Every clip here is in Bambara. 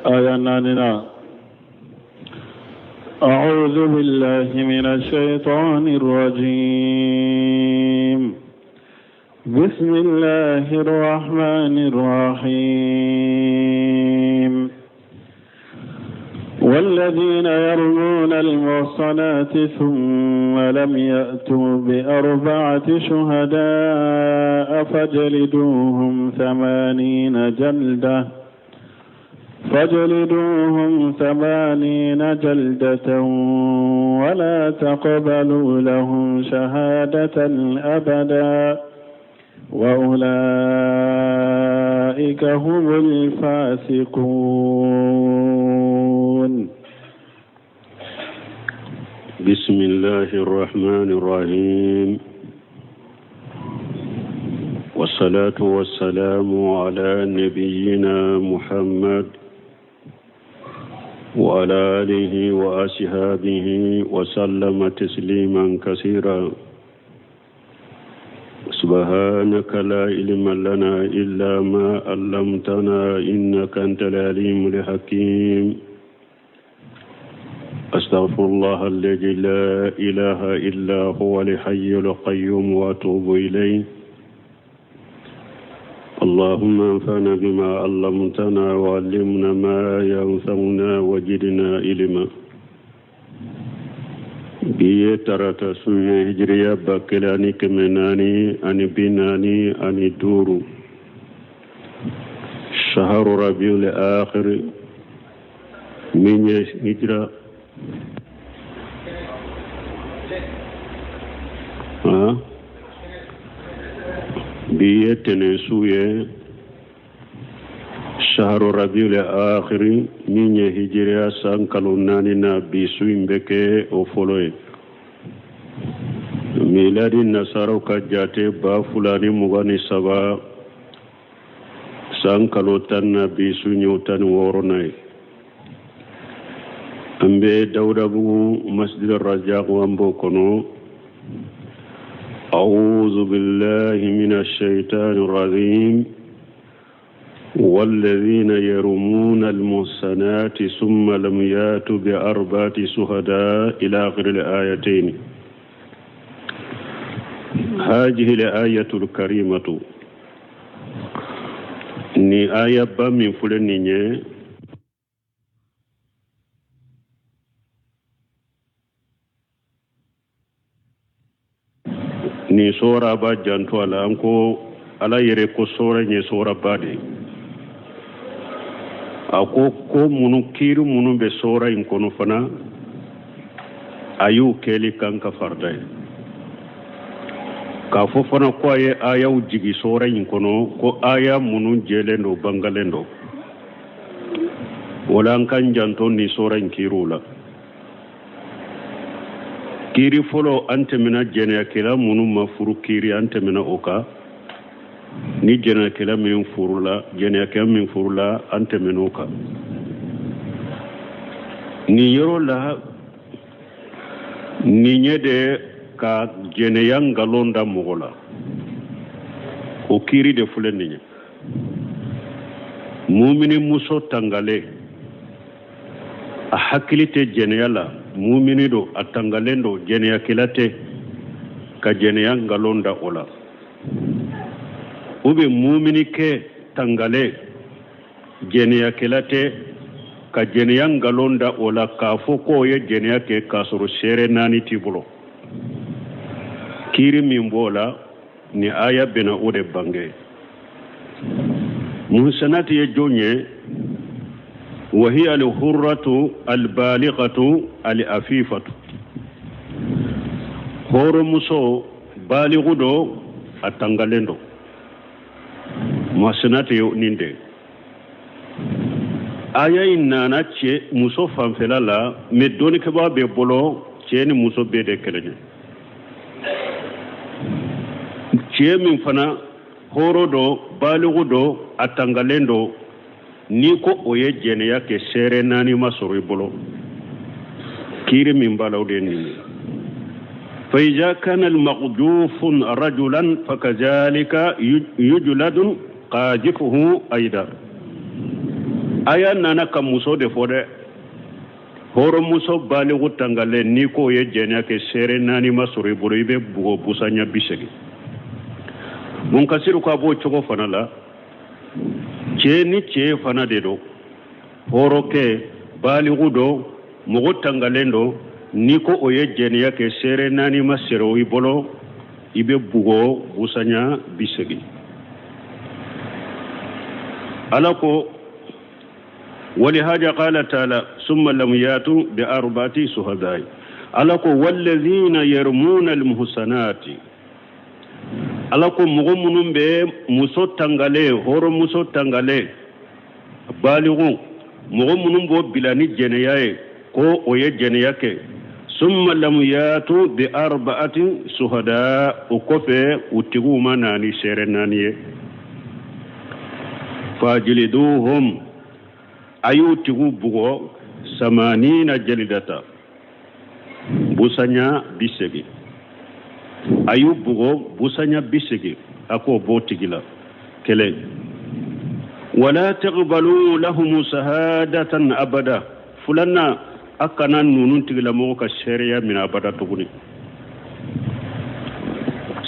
Aya naaninan. أعوذ بالله من الشيطان الرجيم بسم الله الرحمن الرحيم والذين يرمون المحصنات ثم لم يأتوا بأربعة شهداء فاجلدوهم 80 جلدة فاجلدوهم 80 جلدة ولا تقبلوا لهم شهادة أبدا وأولئك هم الفاسقون. بسم الله الرحمن الرحيم، والصلاة والسلام على نبينا محمد وعلى آله وأصحابه وسلم تسليما كثيرا. سبحانك لا علم لنا إلا ما علمتنا إنك أنت العليم الحكيم. أستغفر الله الذي لا إله إلا هو الحي القيوم وأتوب إليه. اللهم انفعنا بما علمتنا وعلمنا ما ينفعنا وزدنا علما. Bi ye tarata su ye, hijiriya 1445، شهر ربيع الآخر min ye hijira ah bi ye tɛnɛn su ye، شهر ربيع الآخر min ye hijiriya san kalo naani na, bi su in bɛ kɛ o fɔlɔ ye. Miladi nasaraw ka jate 2023 san kalo 10 na, bi su ɲɛ 16nan ye. An bɛ Dawudabugu Masjid Rajak, an b'o kɔnɔ. أعوذ بالله من الشيطان الرجيم. والذين يرمون المحصنات ثم لم ياتوا بأربعة شهداء إلى آخر الآيتين. هذه الآية الكريمة، ni aya ba min filɛ nin ye. Nin sɔra b'a janto a la, an ko Ala yɛrɛ ko sɔra in ye sɔra ba de ye. A ko ko minnu, kiiri minnu bɛ sɔra in kɔnɔ fana, a y'u kɛli kan ka farida ye. K'a fɔ fana ko a ye ayaw jigi sɔra in kɔnɔ, ko aya minnu jɛlen don, bangalen don. Wala an k'an janto nin sɔra in kiiriw la. Kiiri fɔlɔ, an tɛmɛna jɛnɛyakɛla minnu ma furu, kiiri an tɛmɛna o kan. Ni jɛnɛyakɛla min furula, jɛnɛyakɛla min furula, an tɛmɛna o kan. Nin yɔrɔ la, nin ye de ka jɛnɛya nkalon da mɔgɔ la, o kiiri de filɛ nin ye. Mumini muso tangalen, a hakili tɛ jɛnɛya la, mumini don, a tangalen don, jɛnɛyakɛla tɛ, ka jɛnɛya nkalon da o la. U bɛ mumini kɛ tangalen, jɛnɛyakɛla tɛ, ka jɛnɛya nkalon da o la k'a fɔ k'o ye jɛnɛya kɛ k'a sɔrɔ seere naani t'i bolo. Kiiri min b'o la, ni aya bɛna o de bange. Muhsanati ye jɔn ye? وهي الحرة البالغة العفيفة. Hɔrɔnmuso baligu do, a tangalen do, muhsanati ye nin de. Aya in nana cɛ muso fanfɛla la, mais dɔnnikɛbaa bɛ bolo, cɛ ni muso bɛɛ de kelen ye. Cɛ min fana hɔrɔn do, baligu do, a tangalen do, n'i ko o ye jɛnɛya kɛ, seere naani ma sɔrɔ i bolo, kiiri min b'a la, o de ye nin ye. فإذا كان المقذوف رجلا فكذلك يجلد قاذفه أيضا. Aya nana ka muso de fɔ dɛ. Hɔrɔnmuso baliku tangalen, n'i k'o ye jɛnɛya kɛ, seere naani ma sɔrɔ i bolo, i bɛ bugɔ busaɲa 80. Munkasiru ko a b'o cogo fana la, cɛ ni cɛ fana de don, hɔrɔnkɛ baliku don, mɔgɔ tangalen don, n'i ko o ye jɛnɛya kɛ, seere naani ma sɔrɔ i bolo, i bɛ bugɔ busaɲa 80. Ala ko ولهذا قال تعالى ثم لم ياتوا بأربعة شهداء. Ala ko والذين يرمون المحصنات. Ala ko mɔgɔ minnu bɛ muso tangalen, hɔrɔnmuso tangalen baliku, mɔgɔ minnu b'o bila ni jɛnɛya ye, ko o ye jɛnɛya kɛ, ثم لم ياتوا بأربعة شهداء, o kɔfɛ u tigiw ma na ni seere naani ye, فاجلدوهم, a y'u tigiw bugɔ ثمانين جلدة, busanya 80. A y'u bugɔ busanya 80, a k'o b'o tigi la kelen. ولا تقبلوا لهم شهادة أبدا. Filanan, a kana ninnu tigilamɔgɔ ka seereya minɛ abada tuguni.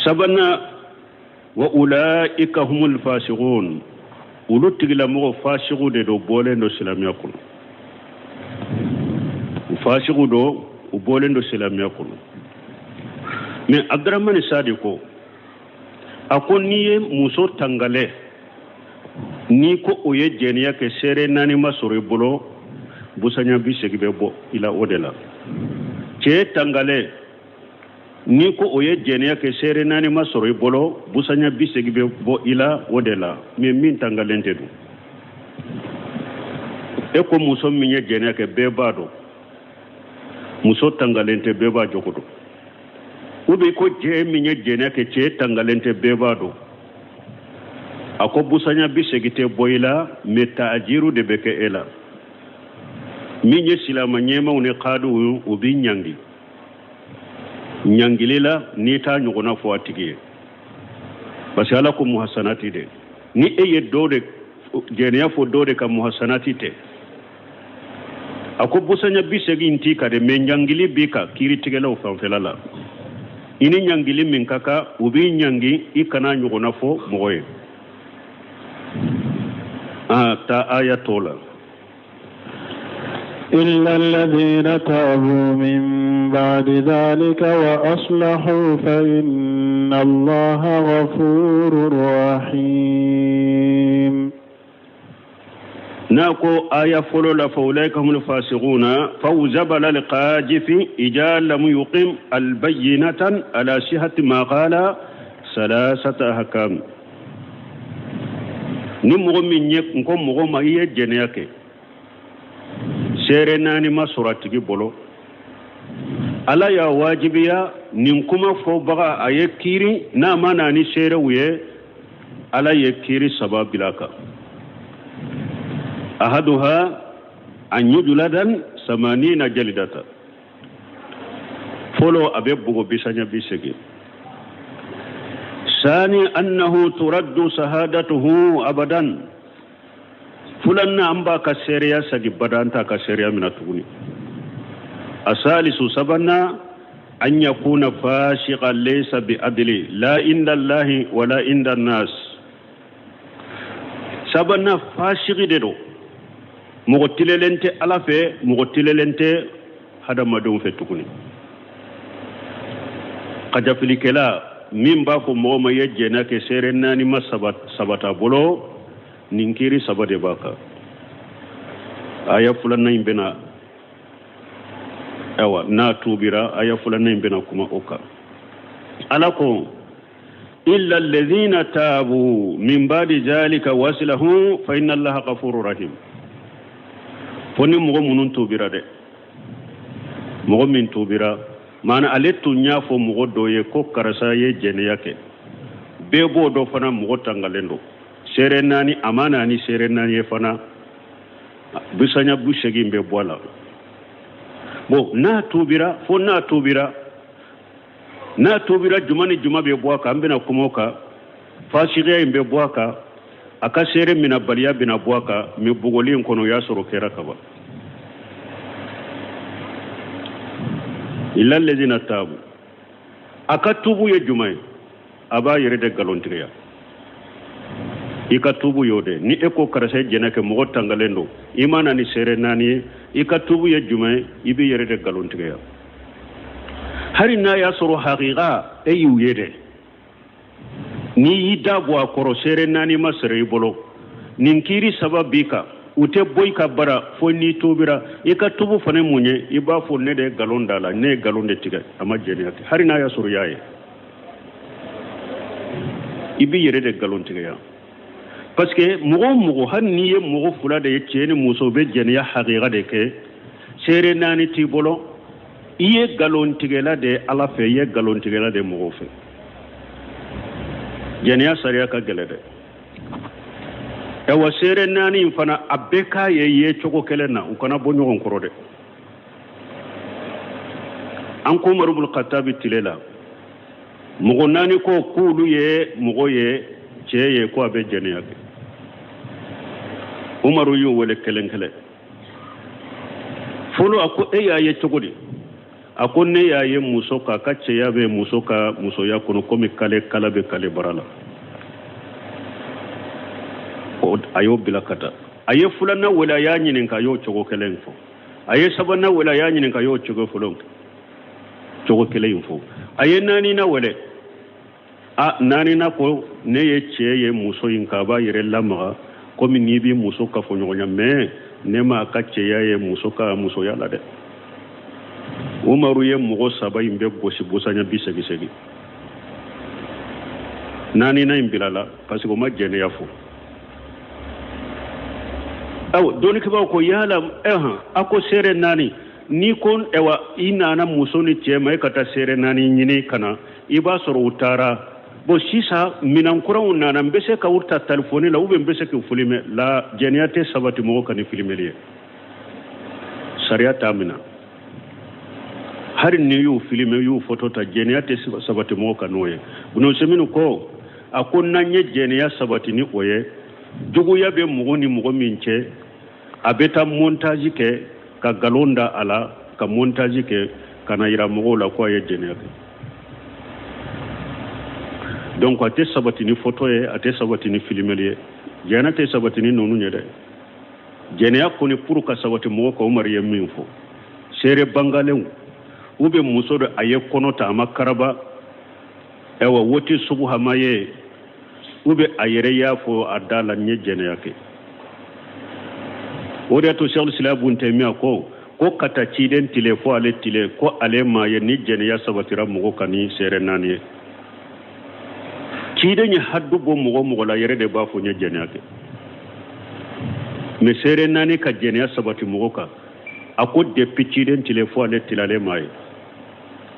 Sabanan, وأولئك هم الفاسقون, olu tigilamɔgɔ fasiku de don, bɔlen don silamɛya kɔnɔ. U fasiku don, u bɔlen don silamɛya kɔnɔ. Mais Abdramani Sadi ko, a ko n'i ye muso tangalɛ, n'i ko o ye jɛnɛya kɛ, seere naani ma sɔrɔ i bolo, busanya 80 bɛ bɔ i la o de la. Cɛ tangalɛ, n'i ko o ye jɛnɛya kɛ, seere naani ma sɔrɔ i bolo, busanya 80 bɛ bɔ i la o de la. Mais min tangalen tɛ dun, e ko muso min ye jɛnɛya kɛ, bɛɛ b'a dɔn muso tangalen tɛ, bɛɛ b'a jogo dɔn. Ou bien ko cɛ min ye jɛnɛya kɛ, cɛ tangalen tɛ, bɛɛ b'a dɔn. A ko busanya 80 tɛ bɔ i la, mais taajiru de bɛ kɛ e la. Min ye silama ɲɛmaw ni kadiw ye, u b'i ɲangi ɲangili la n'i t'a ɲɔgɔnna fɔ a tigi ye, parce que Ala ko muhasanati de. Ni e ye dɔ de jɛnɛya fɔ dɔ de ka, muhasanati tɛ. A ko busanya 80 t'i ka dɛ, mais ɲangili b'i ka kiiritigɛlaw fanfɛla la. I ni ɲangili min ka kan, u b'i ɲangi i kana ɲɔgɔnna fɔ mɔgɔ ye. A taa aya tɔ la. إلا الذين تابوا من بعد ذلك وأصلحوا فإن الله غفور رحيم. N'a ko aya fɔlɔ la فأولئك هم الفاسقون, فأوجب للقاذف إذا لم يقم البينة على صحة ما قال ثلاثة أحكام. Ni mɔgɔ min ye n ko mɔgɔ ma i ye jɛnɛya kɛ, seere naani ma sɔrɔ a tigi bolo, Ala y'a wajibiya nin kuma fɔbaga a ye kiiri. N'a ma na ni seerew ye, Ala ye kiiri saba bila kan. أحدها أن يجلد 80 جلدة, fɔlɔ a bɛ bugɔ bisanya 80. ثاني أنه ترد شهادته أبدا, filanan an b'a ka seereya sagi bada, an t'a ka seereya minɛ tuguni. الثالث, sabanan, أن يكون فاسقا ليس بعدل لا عند الله ولا عند الناس. Sabanan, fasiki de don, mɔgɔ tilelen tɛ Ala fɛ, mɔgɔ tilelen tɛ hadamadenw fɛ tuguni. Kajafilikɛla min b'a fɔ mɔgɔ ma ye jɛnɛ kɛ, seere naani ma sabata bolo, nin kiiri saba de b'a kan. Aya filanan in bɛna, ayiwa, n'a tuubira, aya filanan in bɛna kuma o kan. Ala ko إلا الذين تابوا من بعد ذلك وأصلحوا فإن الله غفور رحيم. Fo ni mɔgɔ minnu tuubira dɛ, mɔgɔ min tuubira, maana ale tun y'a fɔ mɔgɔ dɔ ye ko karisa ye jɛnɛya kɛ, bɛɛ b'o dɔn fana, mɔgɔ tangalen don, seere naani a ma na ni seere naani ye fana, bisanya 80 bɛ bɔ a la. Bon, n'a tuubira, fo n'a tuubira, n'a tuubira, juma ni juma bɛ bɔ a kan, an bɛna kuma o kan. Fasikiya in bɛ bɔ a kan. A ka seere minabaliya bɛna bɔ a kan, mais bugɔli in kɔnɔ, o y'a sɔrɔ kɛra kaban. Illa lezina taabu, a ka tubu ye jumɛn ye? A b'a yɛrɛ de nkalontigiya. I ka tubu y'o de. Ni e ko karisa ye jɛnɛ kɛ, mɔgɔ tangalen don, i ma na ni seere naani ye, i ka tubu ye jumɛn ye? I b'i yɛrɛ de nkalontigiya, hali n'a y'a sɔrɔ hakika e y'u ye dɛ. N'i y'i da bɔ a kɔrɔ, seere naani ma sɔrɔ i bolo, nin kiiri saba b'i kan, u tɛ bɔ i kan bara fo n'i tubira. I ka tubu fana mun ye? I b'a fɔ ne de ye nkalon da la, ne ye nkalon de tigɛ, a ma jɛnɛya kɛ, hali n'a y'a sɔrɔ i y'a ye. I b'i yɛrɛ de nkalon tigɛ yan, parce que mɔgɔ o mɔgɔ, hali n'i ye mɔgɔ fila de ye, cɛ ni muso, bɛ jɛnɛya hakika de kɛ, seere naani t'i bolo, i ye nkalontigɛla de ye Ala fɛ, i ye nkalontigɛla de ye mɔgɔw fɛ. Jɛnɛya sariya ka gɛlɛn dɛ. Ayiwa, seere naani in fana, a bɛɛ k'a ye ye cogo kelen na, u kana bɔ ɲɔgɔn kɔrɔ dɛ. An ko Umaru bun Katabi tile la, mɔgɔ naani ko k'olu ye mɔgɔ ye, cɛ ye, ko a bɛ jɛnɛya kɛ. Umaru y'u wele kelen kelen. Fɔlɔ, a ko e y'a ye cogo di? A ko ne y'a ye muso ka, a ka cɛya bɛ muso ka musoya kɔnɔ komi kale kala bɛ kale bara la. A y'o bila ka taa. A ye filanan wele, a y'a ɲininka, a y'o cogo kelen fɔ. A ye sabanan wele, a y'a ɲininka, a y'o cogo fɔlɔ cogo kelen in fɔ. A ye naaninan wele. A naaninan ko ne ye cɛ ye muso in kan, a b'a yɛrɛ lamaga komi n'i b'i muso kafoɲɔgɔnya, mais ne m'a ka cɛya ye muso ka musoya la dɛ. Umaru ye mɔgɔ saba in bɛɛ gosi busan ɲɛ 88. Naaninan in bilala parce que o ma jɛnɛya fɔ. Awa, dɔnnikɛbaaw ko yala ɛhan, a ko seere naani, n'i ko ɛwa i nana muso ni cɛ ma, e ka taa seere naani ɲini ka na, i b'a sɔrɔ u taara. Bon, sisan minan kuraw nana, n bɛ se ka u ta telefɔni la ou bien n bɛ se k'u filmer la? Jɛnɛya tɛ sabati mɔgɔ kan ni filimeli ye, sariya t'a minɛ. Hali n'i y'u filmer, y'u foto ta, jɛnɛya tɛ sabati mɔgɔ kan n'o ye. Bunu Useminu ko, a ko n'an ye jɛnɛya sabati ni o ye, juguya bɛ mɔgɔ ni mɔgɔ min cɛ, a bɛ taa montage kɛ ka nkalon da a la, ka montage kɛ ka na yira mɔgɔw la ko a ye jɛnɛya kɛ. Donc a tɛ sabati ni foto ye, a tɛ sabati ni filimeli ye, jɛnɛya tɛ sabati ni ninnu ye dɛ. Jɛnɛya kɔni, pour ka sabati mɔgɔ kan, Umaru ye min fɔ, seere bangalenw, u bɛ muso dɔ, a ye kɔnɔ ta, a ma karaba, ayiwa, woti sugu hama ye, u bɛ a yɛrɛ y'a fɔ a da la n ye jɛnɛya kɛ. O de y'a to Sɛki Silam bun Tɛmiya ko ka ta ciden tile fo ale tile, ko ale m'a ye ni jɛnɛya sabatira mɔgɔ kan ni seere naani ye. Ciden ye hadu bɔ mɔgɔ mɔgɔ la, yɛrɛ de b'a fɔ n ye jɛnɛya kɛ. Mais seere naani ka jɛnɛya sabati mɔgɔ kan, a ko depuis ciden tile fo ale tile, ale m'a ye.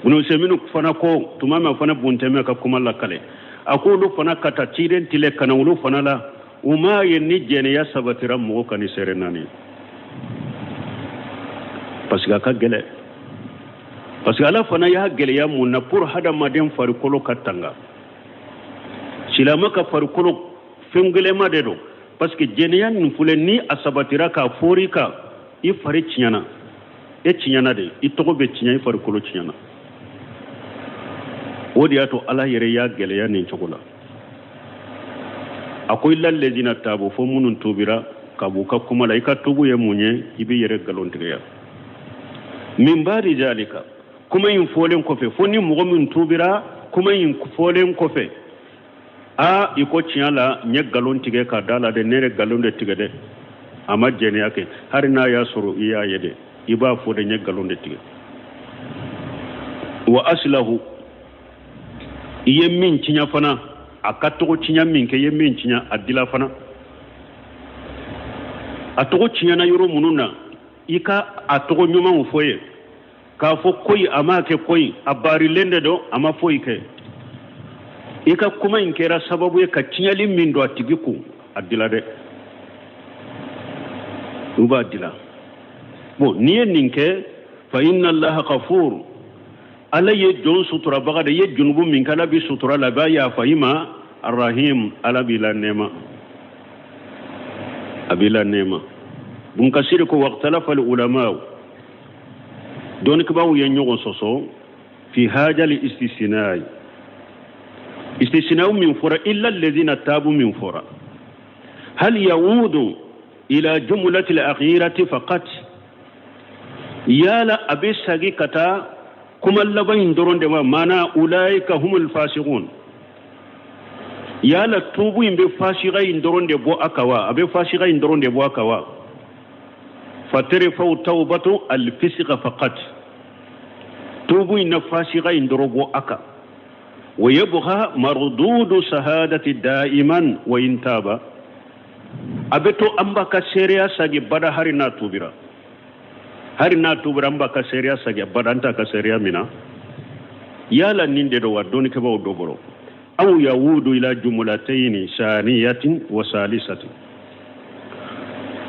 Bunu Useminu fana ko tuma min, fana bun Tɛmiya ka kuma lakale, a ko olu fana ka ta ciden tile ka na olu fana la, u m'a ye ni jɛnɛya sabatira mɔgɔ kan ni seere naani ye, parce que a ka gɛlɛ, parce que Ala fana y'a gɛlɛya mun na? Pour hadamaden farikolo ka tanga. Silamɛ ka farikolo fɛn gɛlɛma de don, parce que jɛnɛya nin filɛ, ni a sabatira k'a fɔri kan, i fari tiɲɛna, e tiɲɛna de, i tɔgɔ bɛ tiɲɛ, i farikolo tiɲɛna. O de y'a to Ala yɛrɛ y'a gɛlɛya nin cogo la. A ko illa lezina tabu, fo minnu tubira ka b'u ka kuma la. I ka tubu ye mun ye? I b'i yɛrɛ nkalon tigɛya. Min baadi zalika, kuma in fɔlen kɔfɛ, fo ni mɔgɔ min tubira kuma in fɔlen kɔfɛ, a i ko tiɲɛ la, n ye nkalon tigɛ ka da la dɛ, ne yɛrɛ nkalon de tigɛ dɛ, a ma jɛnɛya kɛ. Hali n'a y'a sɔrɔ i y'a ye dɛ, i b'a fɔ de n ye nkalon de tigɛ. Wa asilahu, i ye min tiɲɛ fana, a ka tɔgɔ tiɲɛ min kɛ, i ye min tiɲɛ, a dila fana. A tɔgɔ tiɲɛna yɔrɔ minnu na, i ka a tɔgɔ ɲumanw fɔ ye, k'a fɔ koyi a m'a kɛ, koyi a baarilen de don, a ma foyi kɛ. I ka kuma in kɛra sababu ye ka tiɲɛli min don a tigi kun, a dila dɛ, u b'a dila. Bon, n'i ye nin kɛ, fa inna Allaha ghafur, Ala ye jɔn suturabaga de ye. Junubu min kɛ, Ala b'i sutura la, a b'a yafa i ma. Arahim, Ala b'i la nɛɛma. A b'i la nɛɛma. Bun Kasiri ko waqtalafa al ulama, dɔnnikɛbaaw ye ɲɔgɔn sɔsɔ fi hajali istisinayi, istisinaw min fɔra, illa alladhina tabu min fɔra, hal yaudu ila jumlati al-akhirati faqat, yala a bɛ sagi ka taa kuma laban in dɔrɔn de ma, maana ulaika humul fasiqun, yala tubu in bɛ fasiga in dɔrɔn de bɔ a kan wa, a bɛ fasiga in dɔrɔn de bɔ a kan wa? Fatarfau tawbatu alfisqa faqat, tubu in na fasiga in dɔrɔn bɔ a kan, wa yabqa mardudu sahadati daiman wa in taba, a bɛ to an b'a ka seereya sagi bada hari n'a tubira, hari n'a tubira an b'a ka seereya sagi bada, an t'a ka seereya mina. Yala nin de don wa dɔnnikɛbaaw dɔ bolo, aw yawudu ila jumulataini saniyatin wa salisatin,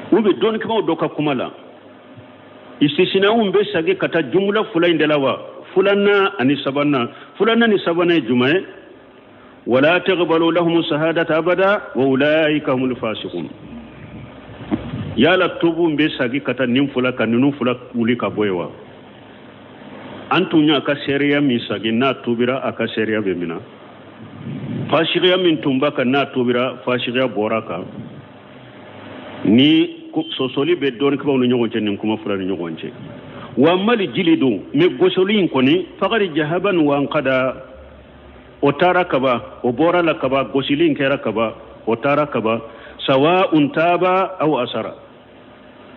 u bɛ dɔnnikɛbaaw dɔ ka kuma la, istisinaw bɛ sagi ka taa jumula fila in de la wa, filanan ani sabanan. Filanan ni sabanan ye jumɛn ye? Wala taqbalu lahum sahadata abada wa ulaika humul fasiqun. Yala tubu bɛ sagi ka taa nin fila ka ninnu fila wuli ka bɔ yen wa? An tun y'a ka seereya min sagi, n'a tubira a ka seereya bɛ mina. Fasigiya min tun b'a kan, n'a tubira fasigiya bɔra kan. Ni sɔsɔli bɛ dɔnnikɛbaaw ni ɲɔgɔn cɛ nin kuma fila ni ɲɔgɔn cɛ. Wa mali jili don mɛ gosoli in kɔni fagari jahaban wa kada, o taara kaba, o bɔra la kaba, gosili in kɛra kaba, o taara kaba. Sawa'un taba aw asara,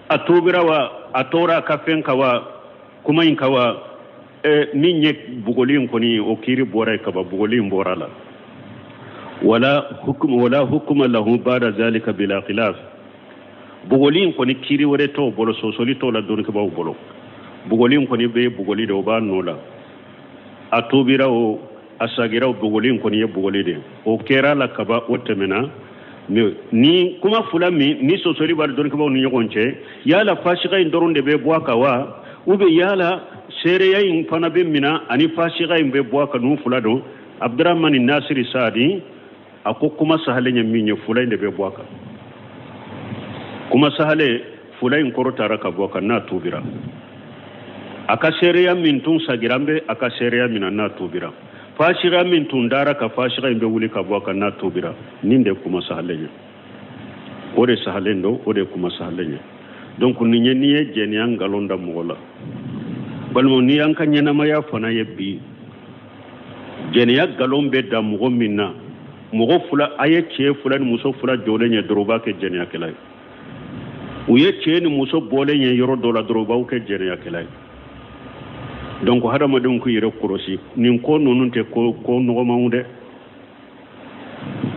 a tubira wa a tora a ka fɛn kan wa, kuma in kan wa, min ye bugoli in kɔni, o kiiri bɔra yen kaba, bugoli in bɔra la. Wala hukum, wala hukuma lahu ba'da zalika bila khilaf, bugoli in kɔni kiiri wɛrɛ t'o bolo, sɔsɔli t'o la dɔnnikɛbaaw bolo. Bugoli in kɔni bɛ bugoli de, o b'a nɔ la, a tubira o a sagira o, bugoli in kɔni ye bugoli de, o kɛra la kaba, o tɛmɛna. Ni kuma fila min ni sɔsɔli b'a dɔnnikɛbaaw ni ɲɔgɔn cɛ, yala fasiga in dɔrɔn de bɛ bɔ a kan wa, ou bien yala seereya in fana bɛ mina ani fasiga in bɛ bɔ a kan, ninnu fila don. Abdurahmani Nasiri Saadi a ko kuma sahalen ye min ye, fila in de bɛ bɔ a kan. Kuma sahalen, fila in kɔrɔ taara ka bɔ a kan n'a tubira. A ka seereya min tun sagira, an bɛ a ka seereya mina n'a tubira. Fasiga min tun dara ka fasiga in bɛ wuli ka bɔ a kan n'a tubira. Nin de kuma sahalen ye, o de sahalen don, o de kuma sahalen ye. Donc nin ye n'i ye jɛnɛya nkalon da mɔgɔ la, balimaw, n'i y'an ka ɲɛnamaya fana ye bi, jɛnɛya nkalon bɛ da mɔgɔ min na, mɔgɔ fila, a ye cɛ fila ni muso fila jɔlen ye dɔrɔn, u b'a kɛ jɛnɛyakɛla ye. U ye cɛ ni muso bɔlen ye yɔrɔ dɔ la dɔrɔn, u b'aw kɛ jɛnɛyakɛla ye. Donc hadamadenw k'u yɛrɛ kɔlɔsi, nin ko ninnu tɛ ko nɔgɔmanw dɛ,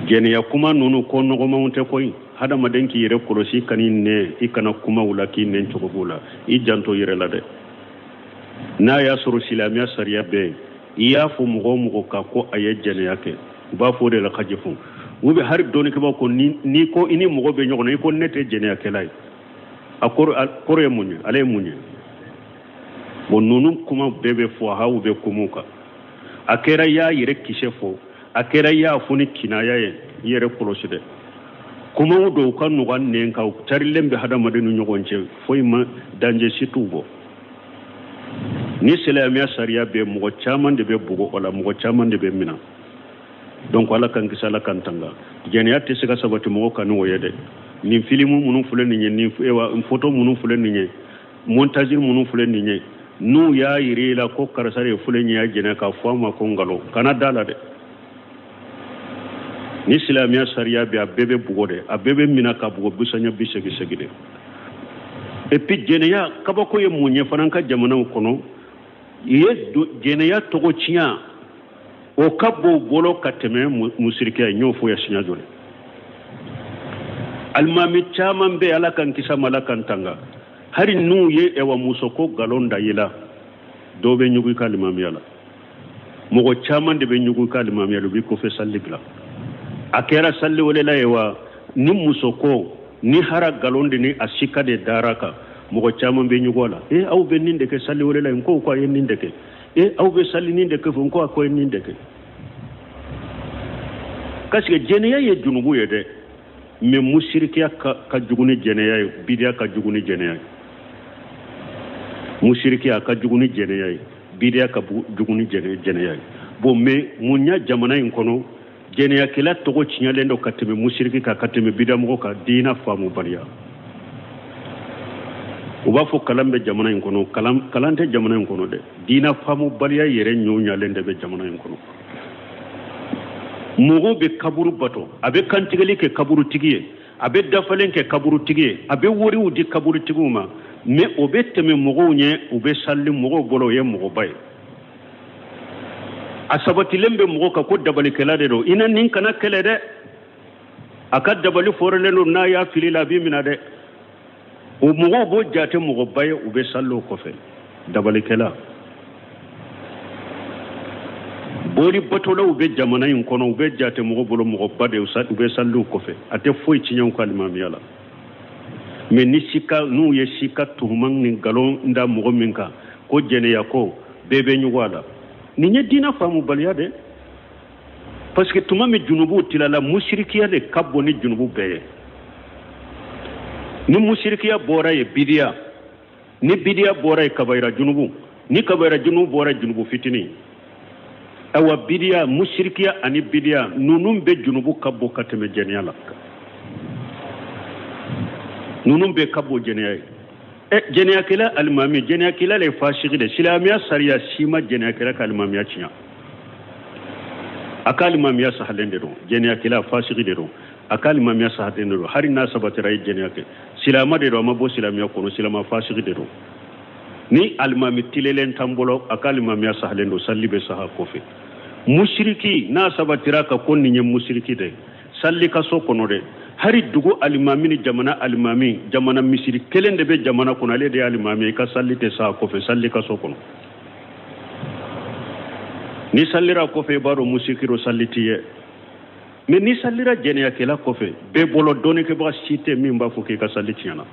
jɛnɛya kuma ninnu ko nɔgɔmanw tɛ koyi. Hadamaden k'i yɛrɛ kɔlɔsi, kan'i nɛn, i kana kuma u la k'i nɛn cogo b'u la, i janto yɛrɛ la dɛ. N'a y'a sɔrɔ silamɛya sariya bɛ yen, i y'a fɔ mɔgɔ o mɔgɔ kan ko a ye jɛnɛya kɛ, u b'a fɔ o de la ka jɛfɔ. U bɛ hali dɔnnikɛbaaw ko n'i ko i ni mɔgɔ bɛ ɲɔgɔn na, i ko ne tɛ jɛnɛyakɛla ye, a kɔrɔ ye mun ye, ale ye mun ye? Bon, ninnu kuma bɛɛ bɛ fɔ haw bɛ kuma kan. A kɛra i y'a yɛrɛ kisɛ fɔ, a kɛra i y'a fɔ ni kinaya ye, i yɛrɛ kɔlɔsi dɛ. Kumaw dɔw ka nɔgɔn nɛn kan, u carilen bɛ hadamaden ni ɲɔgɔn cɛ, foyi ma danger si t'u bɔ. Ni silamɛya sariya bɛ, mɔgɔ caman de bɛ bugɔ o la, mɔgɔ caman de bɛ minɛ. Donc ala k'an kisi, ala k'an tanga. Jɛnɛya tɛ se ka sabati mɔgɔ kan n'o ye dɛ. Nin filimu minnu filɛ nin ye, nin photo minnu filɛ nin ye, montage minnu filɛ nin ye, n'u y'a yira i la ko karisa de ye filɛ nin ye jɛnɛ, k'a fɔ a ma ko nkalon, kana da la dɛ. Ni silamɛya sariya bɛ, a bɛɛ bɛ bugɔ dɛ, a bɛɛ bɛ minɛ ka bugɔ bisaɲɛ bi segin segin dɛ. Et puis jɛnɛya kabako ye mun ye fana an ka jamanaw kɔnɔ, i ye jɛnɛya tɔgɔ tiɲɛ, o ka bon bolo ka tɛmɛ musirikiya ye. N y'o fɔ ya siɲɛ joli. Alimami caman bɛ, ala k'an kisi a ma, ala k'an tanga, hali n'u ye ɛwa musoko nkalon da i la, dɔw bɛ ɲugu i ka alimamiya la, mɔgɔ caman de bɛ ɲugu i ka alimamiya la, u b'i kɔfɛ sali bila. A kɛra sali welela ye wa, ni musoko ni hara nkalon de ni a sika de dara kan, mɔgɔ caman bɛ ɲugu a la. E aw bɛ nin de kɛ sali welela ye, n ko a ye nin de kɛ. E aw bɛ sali nin de kɛ fo, n ko a ko ye nin de kɛ. Parce que jɛnɛya ye junubu ye dɛ. Mais musirikiya ka jugu ni jɛnɛya ye, bidiya ka jugu ni jɛnɛya ye. Musirikiya ka jugu ni jɛnɛya ye, bidiya ka jugu ni jɛnɛya ye. Bon, mais mun ya jamana in kɔnɔ jɛnɛyakɛla tɔgɔ tiɲɛlen don ka tɛmɛ musiriki kan, ka tɛmɛ bidamɔgɔ kan? Diina faamubaliya. U b'a fɔ kalan bɛ jamana in kɔnɔ, kalan tɛ jamana in kɔnɔ dɛ. Diina faamubaliya yɛrɛ ɲɔ ɲalen de bɛ jamana in kɔnɔ. Mɔgɔw bɛ kaburu bato, a bɛ kantigɛli kɛ kaburutigi ye, a bɛ dafalen kɛ kaburutigi ye, a bɛ wariw di kaburutigiw ma, mais o bɛ tɛmɛ mɔgɔw ɲɛ, u bɛ sali mɔgɔw bolo, o ye mɔgɔba ye. A sabatilen bɛ mɔgɔ kan ko dabalikɛla de don, i na nin kana kɛlɛ dɛ, a ka dabali fɔrɔlen don, n'a y'a fili la a b'i minɛ dɛ. O mɔgɔw b'o jate mɔgɔba ye, u bɛ sali o kɔfɛ. Dabalikɛla, bori batolaw bɛ jamana in kɔnɔ, u bɛ jate mɔgɔ bolo mɔgɔba de, u bɛ sali u kɔfɛ, a tɛ foyi tiɲɛ u ka alimamiya la. Mais ni sika, n'u ye sika tuhuman ni nkalon da mɔgɔ min kan ko jɛnɛya ko, bɛɛ bɛ ɲugun a la. Nin ye diinɛ faamubaliya dɛ, parce que tuma min junubuw tilala, musirikiya de ka bon ni junubu bɛɛ ye. Ni musirikiya bɔra ye, bidiya. Ni bidiya bɔra ye, kabayira junubu. Ni kabayira junubu bɔra ye, junubu fitinin. Awa, bidiya, musirikiya ani bidiya, ninnu bɛ junubu ka bon ka tɛmɛ jɛnɛya la. Ninnu bɛɛ ka bon jɛnɛya ye. Jɛnɛyakɛla alimami, jɛnɛyakɛla le fasigi de. Silamɛya sariya si ma jɛnɛyakɛla ka alimamiya tiɲɛ, a ka alimamiya sahalen de don. Jɛnɛyakɛla fasigi de don, a ka alimamiya sahalen de don. Hali n'a sabatira ye jɛnɛya kɛ, silama de don, a ma bɔ silamɛya kɔnɔ, silama fasigi de don. Ni alimami tilelen t'an bolo, a ka alimamiya sahalen don, sali bɛ saha kɔfɛ. Musiriki, n'a sabatira ka ko nin ye musiriki de, sali ka so kɔnɔ dɛ. Hari dugu alimami ni jamana alimami, jamana misiri kelen de bɛ jamana kɔnɔ, ale de ye alimami, i ka sali tɛ saha kɔfɛ, sali ka so kɔnɔ. Ni salira kɔfɛ, i b'a dɔn musiriki don, sali t'i ye. Mais ni salira jɛnɛyakɛla kɔfɛ, bɛɛ bolo dɔnnikɛbaga si tɛ min b'a fɔ k'i ka sali tiɲɛna.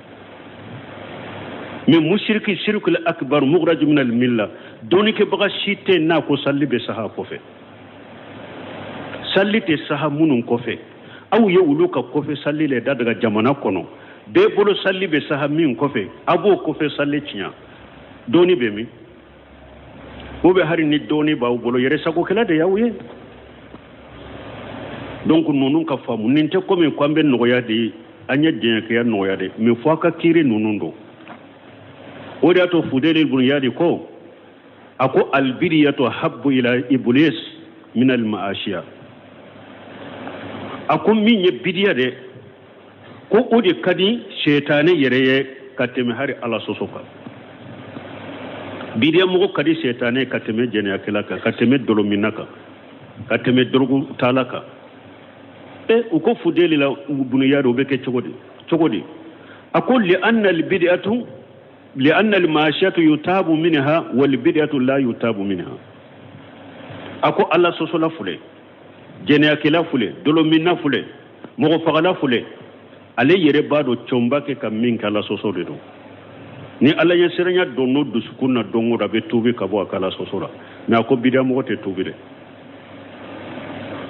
Mais musiriki, sirikul akbar, mukhraj min al milla, dɔnnikɛbaga si tɛ n'a ko sali bɛ saha kɔfɛ. Sali tɛ saha minnu kɔfɛ, aw ye olu ka kɔfɛ sali le dadaga jamana kɔnɔ. Bɛɛ bolo sali bɛ saha min kɔfɛ, a b'o kɔfɛ sali tiɲɛ. Dɔnni bɛ min? O bɛ hali ni dɔnni b'aw bolo, yɛrɛ sagokɛla de y'aw ye. Donc ninnu ka faamu, nin tɛ komi ko an bɛ nɔgɔya de ye, an ye jɛnɛkɛya nɔgɔya de, mais fo a ka kiiri ninnu don. O de y'a to Fudeli ibn Iyadi ko, a ko albidiyatu habbu ila iblis min almaashiya. A ko min ye bidiya de, ko o de ka di sɛtanɛ yɛrɛ ye ka tɛmɛ hali ala sɔsɔ kan. Bidiya mɔgɔ ka di sɛtanɛ ka tɛmɛ jɛnɛyakɛla kan, ka tɛmɛ dɔlɔminna kan, ka tɛmɛ dɔrɔgutala kan. U ko Fudeli la ibn Iyadi, o bɛ kɛ cogo di? Cogo di? A ko li anna albidiyatu, li anna almaashiyatu yutabu minha wal bid'atu la yutabu minha. A ko ala sɔsɔla filɛ, jɛnɛyakɛla filɛ, dɔlɔminna filɛ, mɔgɔ fagala filɛ, ale yɛrɛ b'a dɔn cɔnba kɛ ka min kɛ ala sɔsɔ de don. Ni ala ɲɛsiranya don n'o dusukun na don o don, a bɛ tuubi ka bɔ a ka ala sɔsɔ la. Mais a ko bidamɔgɔ tɛ tuubi dɛ.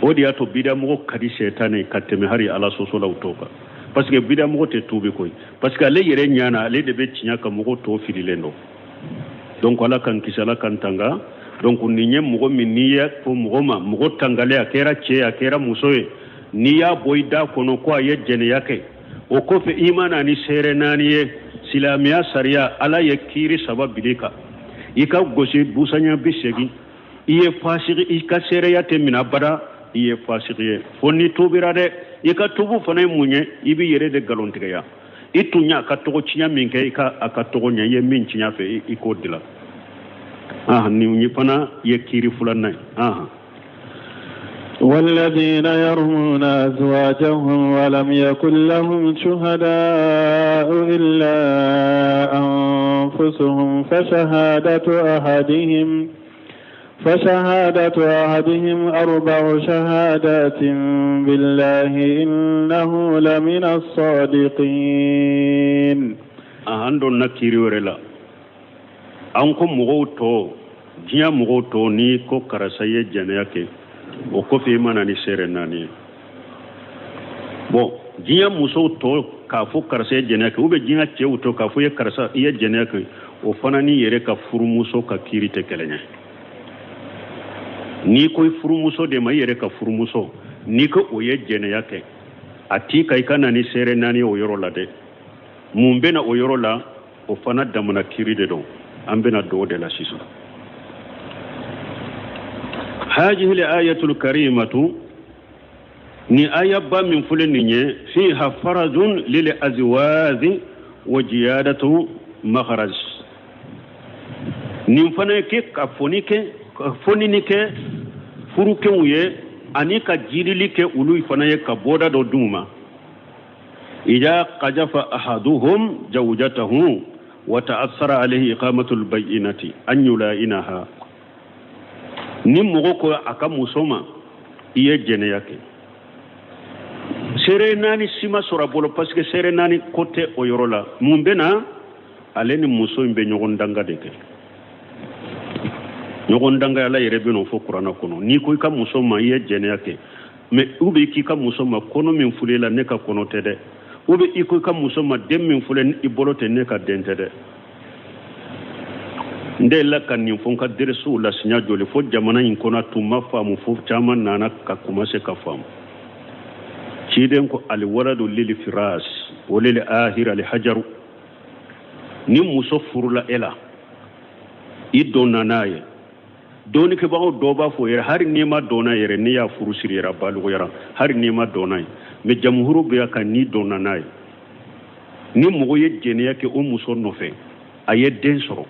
O de y'a to bidamɔgɔ ka di sɛtanɛ ka tɛmɛ hali ala sɔsɔlaw tɔw kan, parce que bidamɔgɔ tɛ tuubi koyi, parce que ale yɛrɛ ɲana, ale de bɛ tiɲɛ ka mɔgɔw tɔ fililen don. Donc ala k'an kisi, ala k'an tanga. Donc nin ye mɔgɔ min, n'i y'a fɔ mɔgɔ ma, mɔgɔ tangalen, a kɛra cɛ, a kɛra muso ye, n'i y'a bɔ i da kɔnɔ ko a ye jɛnɛya kɛ, o kɔfɛ i ma na ni seere naani ye, silamɛya sariya ala ye kiiri saba bili kan, i ka gosi busanya 80, i ye fasigi, i ka seereya tɛ minɛ abada, i ye fasigi ye, fo n'i tuubira dɛ. I ka tuubu fana ye mun ye? I b'i yɛrɛ de nkalontigiya. I tun y'a ka tɔgɔ tiɲɛ min kɛ, i ka a ka tɔgɔ ɲɛ, i ye min tiɲɛ fɛ, i k'o dilan. Nin fana ye kiiri filanan ye. والذين يرمون أزواجهم ولم يكن لهم شهداء إلا أنفسهم فشهادة أحدهم 4 شهادات بالله إنه لمن الصادقين. An donna kiiri wɛrɛ la. An ko mɔgɔw tɔ, diɲɛ mɔgɔw tɔ, n'i ko karisa ye jɛnɛya kɛ, o kɔfɛ i ma na ni seere naani ye. Bon, Diɲɛ musow tɔ k'a fɔ karisa ye jɛnɛya kɛ, ou bien diɲɛ cɛw tɔ k'a fɔ i ye karisa i ye jɛnɛya kɛ, o fana n'i yɛrɛ ka furumuso ka kiiri tɛ kelen ye. N'i ko i furumuso de ma, i yɛrɛ ka furumuso, n'i ko o ye jɛnɛya kɛ, a t'i kan i ka na ni seere naani ye o yɔrɔ la dɛ. Mun bɛ na o yɔrɔ la? O fana damana kiiri de don, an bɛna don o de la sisan. Hajihi ayatul karimatu, ni ayaba min filɛ nin ye, fiha farajun lil azwazi wa jiyadatu makharaj. Nin fana ye kɛ ka foni kɛ, ka fonini kɛ furukenw ye, ani ka jirili kɛ olu fana ye, ka bɔda dɔ d'u ma. Ida qajafa ahaduhum zawjatahu wa ta'assara alayhi iqamatul bayyinati an yula'inaha. Ni mɔgɔ ko a ka muso ma i ye jɛnɛya kɛ, seere naani si ma sɔrɔ a bolo, parce que seere naani ko tɛ o yɔrɔ la. Mun bɛ na? Ale ni muso in bɛ ɲɔgɔn danga de kɛ. Ɲɔgɔn danga, Ala yɛrɛ bɛ n'o fɔ kuranɛ kɔnɔ. N'i ko i ka muso ma i ye jɛnɛya kɛ, mais ou bien k'i ka muso ma kɔnɔ min filɛ i la, ne ka kɔnɔ tɛ dɛ, ou bien i ko i ka muso ma den min filɛ i bolo tɛ, ne ka den tɛ dɛ. N delila ka nin fɔ n ka deresiw la siɲɛ joli, fo jamana in kɔnɔ tun ma faamu, fo caman nana ka commencer ka faamu. Ciden ko aliwaladu lili firas wa lili ahir ali hajaru. Ni muso furula e la, i donna n'a ye, dɔnnikɛbagaw dɔw b'a fɔ yɛrɛ hali n'i ma dɔn n'a yɛrɛ, n'i y'a furu siri yɛrɛ, a balikuyara hali n'i ma dɔn n'a ye. Mais jamuhuru bɛ yan kan n'i dɔnna n'a ye. Ni mɔgɔ ye jɛnɛya kɛ o muso nɔfɛ, a ye den sɔrɔ,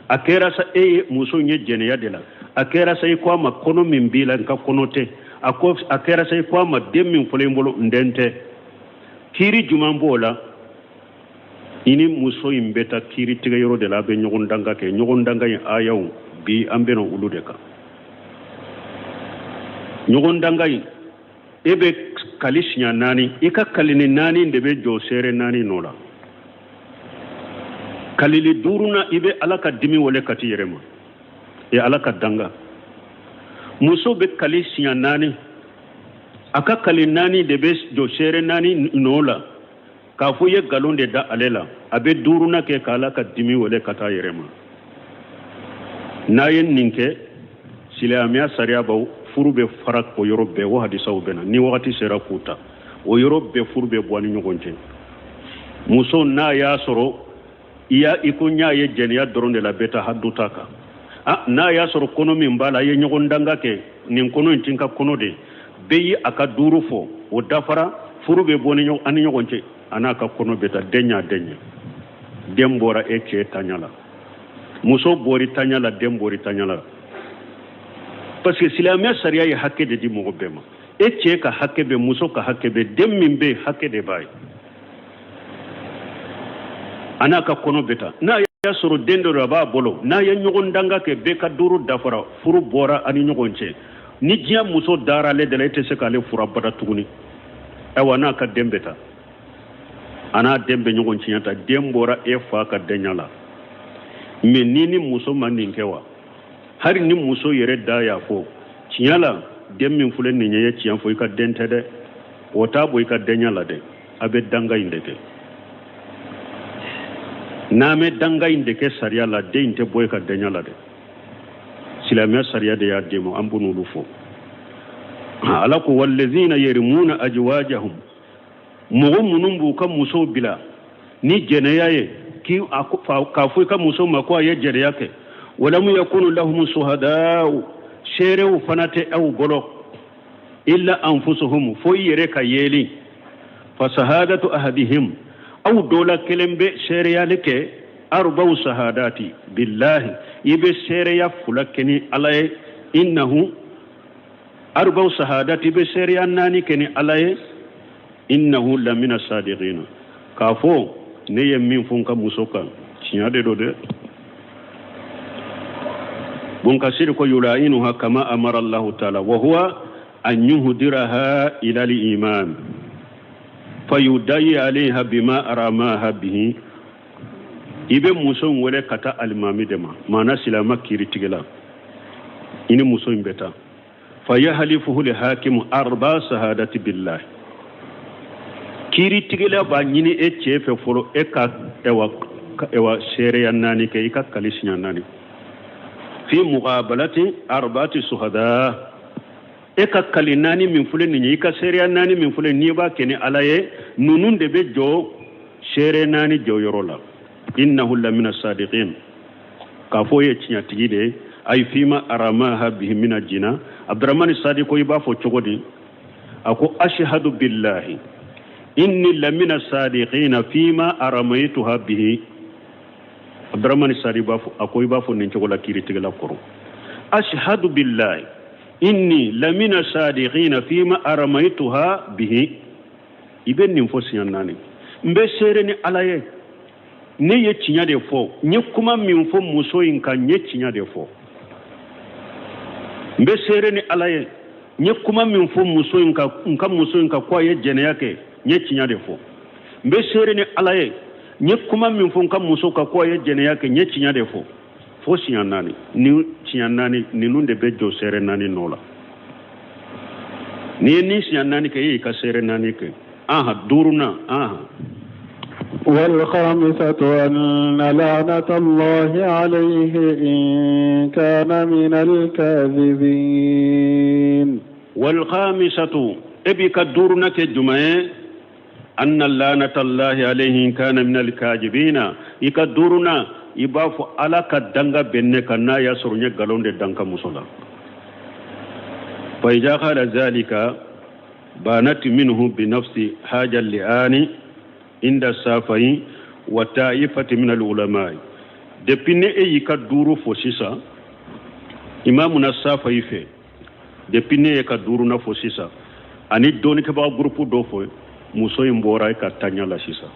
a kɛra sa e ye muso in ye jɛnɛya de la, a kɛra sa i ko a ma kɔnɔ min b'i la n ka kɔnɔ tɛ, a ko a kɛra sa i ko a ma den min filɛ n bolo n den tɛ, kiiri jumɛn b'o la? I ni muso in bɛ taa kiiri tigɛ yɔrɔ de la, a bɛ ɲɔgɔn danga kɛ. Ɲɔgɔn danga in ayaw bi an bɛna olu de kan. Ɲɔgɔn danga in, e bɛ kali siɲɛ naani, i ka kalini naani de bɛ jɔ seere naani nɔ la. Kalili duurunan, i bɛ Ala ka dimi wele ka t'i yɛrɛ ma, e Ala ka danga. Muso bɛ kali siɲɛ naani, a ka kali naani de bɛ jɔ seere naani nɔ la, k'a fɔ i ye nkalon de da ale la. A bɛ duurunan kɛ k'Ala ka dimi wele ka taa yɛrɛ ma. N'a ye nin kɛ, silamɛya sariya baw furu bɛ fara o yɔrɔ bɛɛ. O hadisaw bɛ na ni wagati sera k'u ta, o yɔrɔ bɛɛ furu bɛ bɔ ani ɲɔgɔn cɛ. Muso n'a y'a sɔrɔ i y'a i ko n y'a ye jɛnɛya dɔrɔn de la, bɛ taa hadu ta kan. A n'a y'a sɔrɔ kɔnɔ min b'a la, a ye ɲɔgɔn danga kɛ, nin kɔnɔ in ti n ka kɔnɔ de, bɛɛ ye a ka duuru fɔ, o dafara, furu bɛ bɔ ani ɲɔgɔn cɛ. A n'a ka kɔnɔ bɛ taa, den y'a den ye, den bɔra e cɛ taɲa la, muso bɔri taɲa la, den bɔri taɲa la. Parce que silamɛya sariya ye hakɛ de di mɔgɔ bɛɛ ma. E cɛ ka hakɛ bɛ, muso ka hakɛ bɛ, den min bɛ yen hakɛ de b'a ye. A n'a ka kɔnɔ bɛ taa, n'a y'a sɔrɔ den dɔ a b'a bolo, n'a ye ɲɔgɔn danga kɛ, bɛɛ ka duuru dafara, furu bɔra ani ɲɔgɔn cɛ. Ni diɲɛ muso dara ale de la, e tɛ se k'ale furu abada tuguni. Ayiwa, n'a ka den bɛ taa, a n'a den bɛ ɲɔgɔn tiɲɛ ta, den bɔra e fa ka denya la. Mais ni muso ma nin kɛ wa, hali ni muso yɛrɛ da y'a fɔ tiɲɛ la, den min filɛ nin ye, tiɲɛ fɔ, i ka den tɛ dɛ, o t'a bɔ i ka denya la dɛ. A bɛ danga in de kɛ. N'a bɛ danga in de kɛ sariya la, den in tɛ bɔ i ka denya la dɛ. Silamɛya sariya de y'a d'e ma, an b'olu fɔ. Ala ko wallazina yarmuna ajwajahum, mɔgɔ minnu b'u ka musow bila ni jɛnɛya ye, k'a fɔ i ka muso ma ko a ye jɛnɛya kɛ, walamu yakunu lahum suhada'u, seerew fana tɛ aw bolo, illa anfusuhum, fo i yɛrɛ ka yeeli. Fa sahadatu ahadihim, aw dɔ la kelen bɛ seereyali kɛ, arba'u sahadati billahi, i bɛ seereya fila kɛ ni Ala ye, innahu arba'u sahadati, i bɛ seereya naani kɛ ni Ala ye, innahu lamina sadiqina, k'a fɔ ne ye min fɔ n ka muso kan tiɲɛ de don dɛ. Bun Kasiri ko yula'inuha kama amara Allahu ta'ala, wa huwa an yuhdiraha ila al-iman fayudayi alayha bima aramaha bihi. I bɛ muso in wele ka taa alimami de ma, maana silamɛ kiiritigɛla, i ni muso in bɛ taa. Fayahalifuhu li hakimu arba sahadati billahi, Kiiritigɛla b'a ɲini e cɛ fɛ fɔlɔ e ka ewa seereya naani kɛ, i ka kali siɲɛ naani. Fi muqabalati arba'ati suhada, e ka kali naani min filɛ nin ye, i ka seereya naani min filɛ n'i b'a kɛ ni Ala ye, ninnu de bɛ jɔ seere naani jɔyɔrɔ la. Innahu lamina sadiqin, k'a fɔ ye tiɲɛtigi de ye. Ay fima aramaha bihi mina jina. Abdurahmani Sadi ko i b'a fɔ cogo di? A ko ashhadu billahi inni lamina sadiqina fima aramaytuha bihi. Abdurahmani Sadi b'a fɔ, a ko i b'a fɔ nin cogo la kiiritigɛla kɔrɔ, ashhadu billahi inni lamina sadiqina fima aramaytuha bihi. I bɛ nin fɔ siɲɛ naani. N bɛ seere ni Ala ye, ne ye tiɲɛ de fɔ, n ye kuma min fɔ muso in kan, n ye tiɲɛ de fɔ. N bɛ seere ni Ala ye, n ye kuma min fɔ muso in kan, n ka muso in kan ko a ye jɛnɛya kɛ, n ye tiɲɛ de fɔ. N bɛ seere ni Ala ye, n ye kuma min fɔ n ka muso kan ko a ye jɛnɛya kɛ, n ye tiɲɛ de fɔ. Fo siɲɛ naani. Ni siɲɛ naani ninnu de bɛ jɔ seere naani nɔ la. N'i ye nin siɲɛ naani kɛ, e y'i ka seere naani kɛ. Aha, duurunan, aha. والخامسة أن لعنة الله عليه إن كان من الكاذبين. والخامسة e b'i ka duurunan kɛ jumɛn ye? أن لعنة الله عليه إن كان من الكاذبين. I ka duurunan, i b'a fɔ Ala ka danga bɛ ne kan n'a y'a sɔrɔ n ye nkalon de da n ka muso la. فإذا قال ذلك بانت منه بنفس هذا اللعان عند الشافعي وطائفة من العلماء. Depuis ne e y'i ka duuru fɔ sisan, imamuna Safayi fɛ, depuis ne ye ka duurunan fɔ sisan ani dɔnnikɛbaga groupe dɔ fɔ, muso in bɔra e ka taɲa la sisan.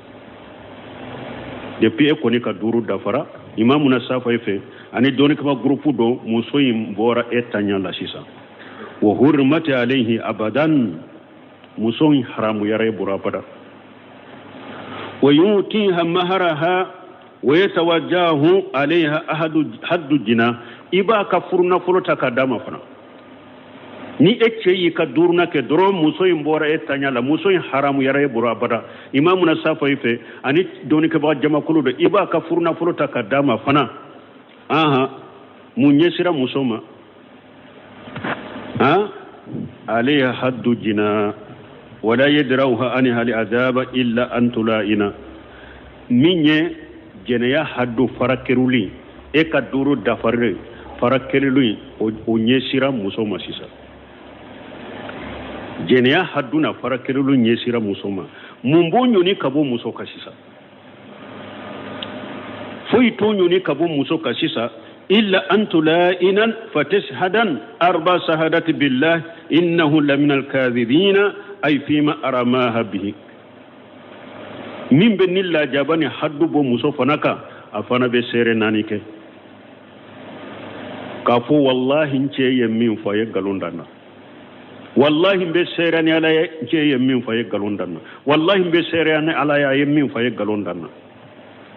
Depuis e kɔni ka duuru dafara imamuna Safayi fɛ ani dɔnnikɛbaga groupe dɔ, muso in bɔra e taɲa la sisan. وحرمت عليه أبدا, muso in haramuyara e bolo abada. ويؤتيها مهرها ويتوجه عليها أحد حد الزنا. I b'a ka furunafolo ta k'a d'a ma fana. Ni e cɛ y'i ka duurunan kɛ dɔrɔn, muso in bɔra e taɲa la, muso in haramuyara e bolo abada imamuna Safayi fɛ ani dɔnnikɛbaga jamakulu dɔ. I b'a ka furunafolo ta k'a d'a ma fana. Ahan, mun ɲɛsira muso ma? Han, عليها حد الزنا ولا يدرأها عنها العذاب إلا أن تلاعن. Min ye jɛnɛya haddu farakeruli, e ka duuru dafarilen farakeruli, o ɲɛsira muso ma sisan. Jɛnɛya haddu na farakeruli ɲɛsira muso ma. Mun b'o ɲɔni ka bɔ muso kan sisan? Foyi t'o ɲɔni ka bɔ muso kan sisan. إلا أن تلاعن فتشهد أربع شهادات بالله إنه لمن الكاذبين أي فيما رماها به. Min bɛ ni lajaba ni haddu bɔ muso fana kan, a fana bɛ seere naani kɛ k'a fɔ wallahi n cɛ ye min fɔ, a ye nkalon da n na. Wallahi n bɛ seereya ni Ala ye, n cɛ ye min fɔ, a ye nkalon da n na. Wallahi n bɛ seereya ni Ala ye, a ye min fɔ, a ye nkalon da n na.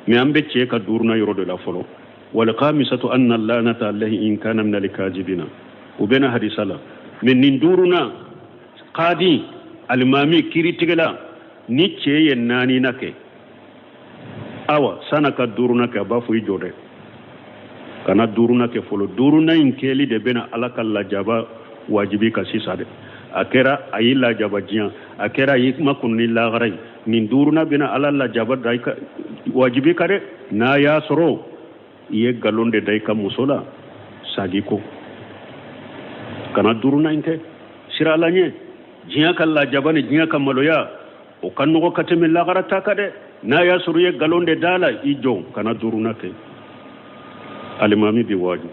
Mais an bɛ cɛ ka duurunan yɔrɔ de la fɔlɔ. والخامسة أن اللعنة عليه إن كان من الكاذبين. U bɛna hadisa la. Mais nin duurunan, kadi alimami kiiritigɛla, ni cɛ ye naanina kɛ, awa san'a ka duurunan kɛ, a b'a fɔ i jɔ dɛ, kana duurunan kɛ fɔlɔ. Duurunan in kɛli de bɛna Ala ka lajaba wajibi ka sisan dɛ. A kɛra a y'i lajaba diɲɛ, a kɛra a y'i makɔnɔ ni lahara ye, nin duurunan bɛna Ala lajaba da i ka wajibi ka dɛ. N'a y'a sɔrɔ i ye nkalon de da i ka muso la, sagi ko kana duurunan in kɛ. Sira Ala ɲɛ, diɲɛ ka lajaba ni diɲɛ ka maloya, o ka nɔgɔ ka tɛmɛ lahara ta kan dɛ. N'a y'a sɔrɔ i ye nkalon de da la, i jɔ, kana duurunan kɛ. Alimami bi waaju.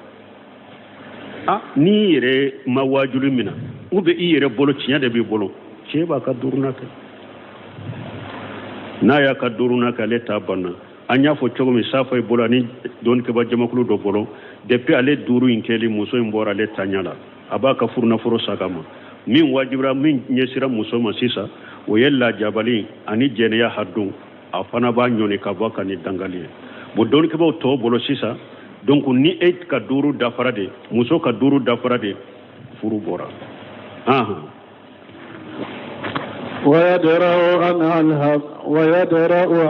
A n'i yɛrɛ ma waajuli min na, ou bien i yɛrɛ bolo tiɲɛ de b'i bolo, cɛ b'a ka duurunan kɛ. N'a y'a ka duurunan kɛ, ale ta banna. An y'a fɔ cogo min, Safa bolo ani dɔnnikɛba jamakulu dɔ bolo, depuis ale duuru in kɛli, muso in bɔra ale taɲa la, a b'a ka furunafolo saga ma. Min wajibira, min ɲɛsira muso ma sisan, o ye lajabali ani jɛnɛya hadon, a fana b'a ɲɔni ka bɔ ka ni dangali ye. Bon, dɔnnikɛbaw tɔw bolo sisan, donc ni e ka duuru dafara de, muso ka duuru dafara de, furu bɔra. Ahan. ويدرأ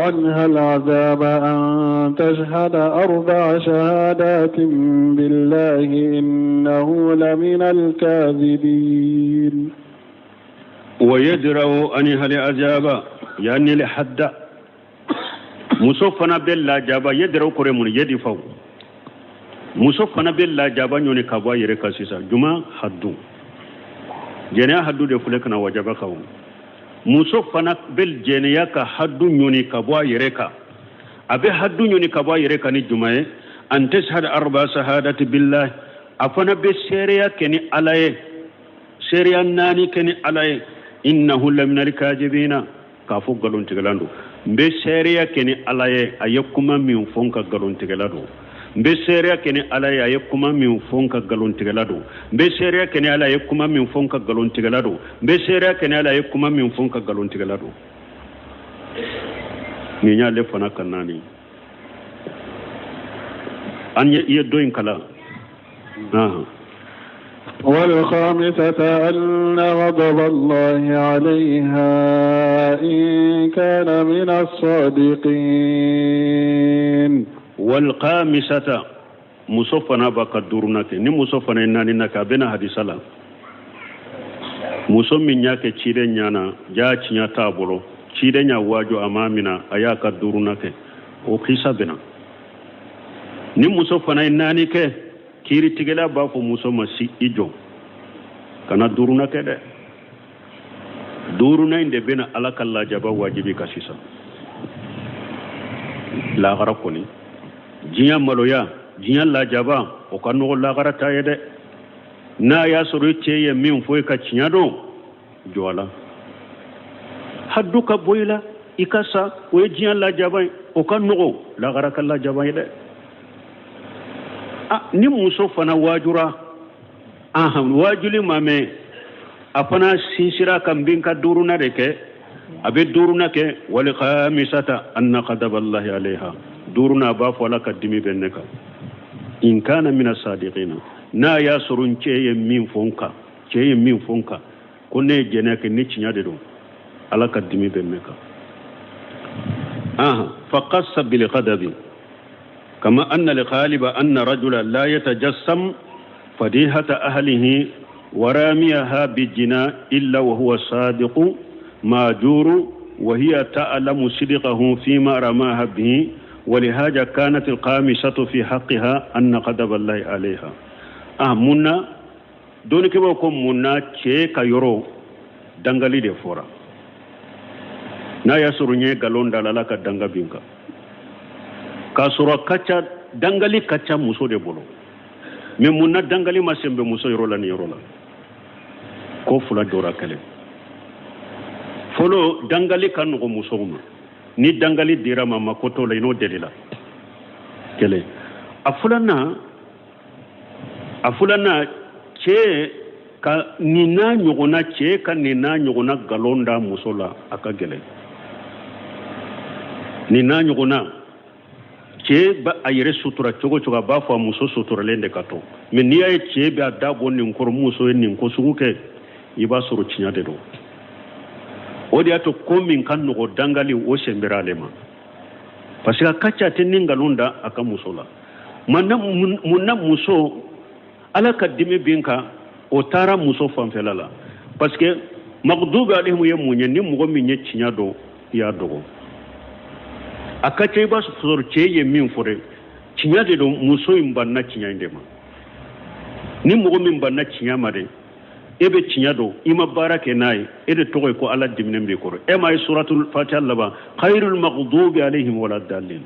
عنها العذاب أن تشهد 4 شهادات بالله إنه لمن الكاذبين. ويدرأ عنها العذاب يعني لحد muso fana bɛ lajaba yediraw kɔrɔ mun yedi faw muso fana bɛ lajaba ɲɔni ka bɔ a yɛrɛ kan sisan juma haddu jɛnɛya haddu de filɛ ka na wajaba kan muso fana bɛ jɛnɛya ka haddu ɲɔni ka bɔ a yɛrɛ kan a bɛ haddu ɲɔni ka bɔ a yɛrɛ kan ni juma ye an tashhad 4 shahadati billahi a fana bɛ seereya kɛ ni Ala ye seereya 4 kɛ ni Ala ye innahu laminal kajibina k'a fɔ nkalontigɛla don n bɛ seereya kɛ ni Ala ye a ye kuma min fɔ n ka nkalontigɛla don n bɛ seereya kɛ ni Ala ye a ye kuma min fɔ n ka nkalontigɛla don n bɛ seereya kɛ ni Ala ye kuma min fɔ n ka nkalontigɛla don n bɛ seereya kɛ ni Ala ye kuma min fɔ n ka nkalontigɛla don nin y'ale fana ka 4 an ye i ye dɔ in kalan. والخامسة أن غضب الله عليها إن كان من الصادقين. والخامسة muso fana b'a ka 5nan kɛ ni muso fana ye 4nan kɛ a bɛna hadisa la muso min y'a kɛ ciden ɲana jaa tiɲɛ t'a bolo ciden y'a waaju a ma mina a y'a ka 5nan kɛ o kisa bɛna ni muso fana ye 4 kɛ kiiritigɛla b'a fɔ muso ma si i jɔ kana 5nan kɛ dɛ 5nan in de bɛna Ala ka lajaba wajibi ka sisan lahara kɔni diɲɛ maloya diɲɛ lajaba o ka nɔgɔ lahara ta ye dɛ n'a y'a sɔrɔ i cɛ ye min fɔ i ka tiɲɛ don jɔ a la haddu ka bɔ i la i ka sa o ye diɲɛ lajaba ye o ka nɔgɔ lahara ka lajaba ye dɛ. Ni muso fana waajura waajuli ma mɛn a fana sinsira kan bin ka 5nan de kɛ a bɛ 5nan kɛ wal khamisata anna ghadaballahi alayha 5nan a b'a fɔ Ala ka dimi bɛ ne kan in kana mina sadiqina n'a y'a sɔrɔ n cɛ ye min fɔ n kan cɛ ye min fɔ n kan ko ne ye jɛnɛya kɛ ni tiɲɛ de don Ala ka dimi bɛ ne kan. Faqassa bil ghadabi كما أن الغالب أن رجلا لا يتجسم فضيحة أهله وراميها بالجناء إلا وهو صادق ماجور وهي تعلم صدقه فيما رماها به ولهذا كانت القامسة في حقها أن غضب الله عليها. منا دونك بكم منا تشيك يورو دنگالي دي فورا نا يسرني غالون دالالا كدنگا بينكا k'a sɔrɔ a ka ca dangali ka ca muso de bolo mɛ mun na dangali ma sen bɛ muso yɔrɔ la nin yɔrɔ la ko 2 jɔra kelen fɔlɔ dangali ka nɔgɔ musow ma ni dangali dira ma ma ko t'o la i n'o delila kelen a filanan cɛ ka nin n'a ɲɔgɔnna cɛ ka nin n'a ɲɔgɔnna nkalon da muso la a ka gɛlɛn nin n'a ɲɔgɔnna cɛ ba a yɛrɛ sutura cogo cogo a b'a fɔ a muso suturalen de ka to mɛ n'i y'a ye cɛ bɛ a da bɔ nin kɔrɔ muso ye nin ko sugu kɛ i b'a sɔrɔ tiɲɛ de don o de y'a to ko min ka nɔgɔ dangali o sen bɛra ale ma parce que a ka ca a tɛ ni nkalon da a ka muso la mun na muso Ala ka dimi bin kan o taara muso fanfɛla la parce que maghdubi alayhim ye mun ye ni mɔgɔ min ye tiɲɛ dɔn i y'a dɔgɔ a ka ca i b'a sɔrɔ cɛ ye min fɔ dɛ tiɲɛ de don muso in banna tiɲɛ in de ma ni mɔgɔ min banna tiɲɛ ma dɛ e bɛ tiɲɛ dɔn i ma baara kɛ n'a ye e de tɔgɔ ye ko Ala diminen b'i kɔrɔ e m'a ye suratul fatiha laban khayrul maghdubi alayhim wala dallin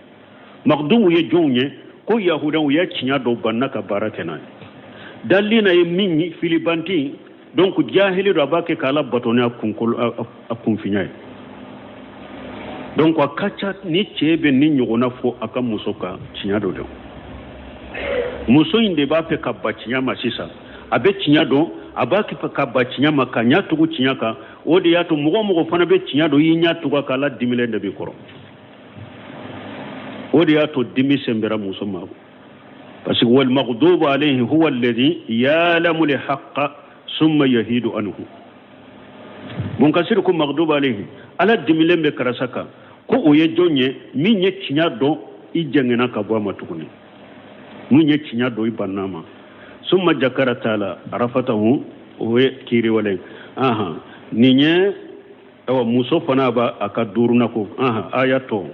maghdubu ye jɔnw ye ko yahudaw ye tiɲɛ dɔn banna ka baara kɛ n'a ye dallina ye min filibanti donc jahili don a b'a kɛ k'Ala bato ni a kunfinya ye donc a ka ca ni cɛ bɛ ni ɲɔgɔnna fɔ a ka muso kan tiɲɛ dɔ don muso in de b'a fɛ ka ba tiɲɛ ma sisan a bɛ tiɲɛ dɔn a b'a fɛ ka ba tiɲɛ ma ka ɲɛ tugu tiɲɛ kan o de y'a to mɔgɔ o mɔgɔ fana bɛ tiɲɛ dɔn i ɲɛ tugu a kan Ala dimilen de b'i kɔrɔ o de y'a to dimi sen bɛra muso ma parce que wal maghdubu alayhi huwa alladhi ya'lamu al-haqqa summa yahidu anhu. Bun Kasiri ko magdubu alayhi, Ala dimilen bɛ karisa kan, ko o ye jɔn ye? Min ye tiɲɛ dɔn, i jɛngɛnna ka bɔ a ma tuguni. Min ye tiɲɛ dɔn, i banna a ma. Summa jakara taala arafatahu, o ye kiiri wale. Ahan, nin ye awa muso fana b'a a ka duurunan ko. Ahan, aya tɔ.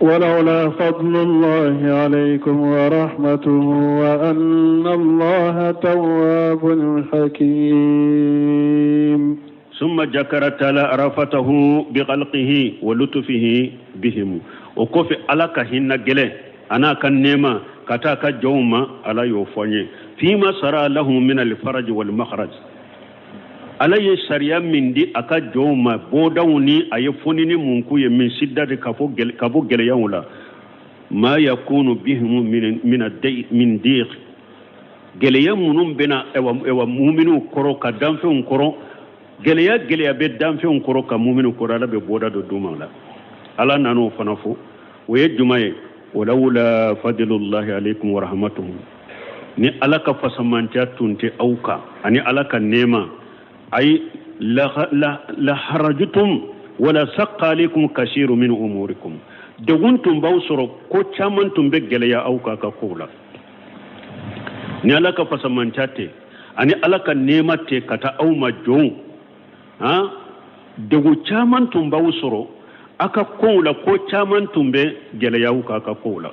ولولا فضل الله عليكم ورحمته وأن الله تواب حكيم. ثم جكر تعالى عرفته بخلقه ولطفه بهم. O kɔfɛ, Ala ka hinɛ gɛlɛn an'a ka nɛɛma ka taa ka jɔnw ma, Ala y'o fɔ n ye. فيما شرع لهم من الفرج والمخرج, Ala ye sariya min di a ka jɔnw ma, bɔdaw ni a ye fonini mun k'u ye, من شدة, ka bɔ gɛlɛyaw la, ما يكون بهم من ضيق, gɛlɛya minnu bɛna ɛwa muminiw kɔrɔ ka danfɛnw kɔrɔ, gɛlɛya gɛlɛya bɛ danfɛnw kɔrɔ ka muminiw kɔrɔ, Ala bɛ bɔda dɔ d'u ma la. Ala nan'o fana fɔ, o ye juma ye? ولولا فضل الله عليكم ورحمته, ni Ala ka fasamantiya tun tɛ aw kan ani Ala ka nɛɛma, ay لحرجتم ولشق عليكم كثير من أموركم, degun tun b'aw sɔrɔ, ko caman tun bɛ gɛlɛya aw kan ka kow la. Ni Ala ka fasamantiya tɛ ani Ala ka nɛɛma tɛ ka taa aw ma jɔnw, han, degun caman tun b'aw sɔrɔ a ka kow la, ko caman tun bɛ gɛlɛya aw kan ka kow la.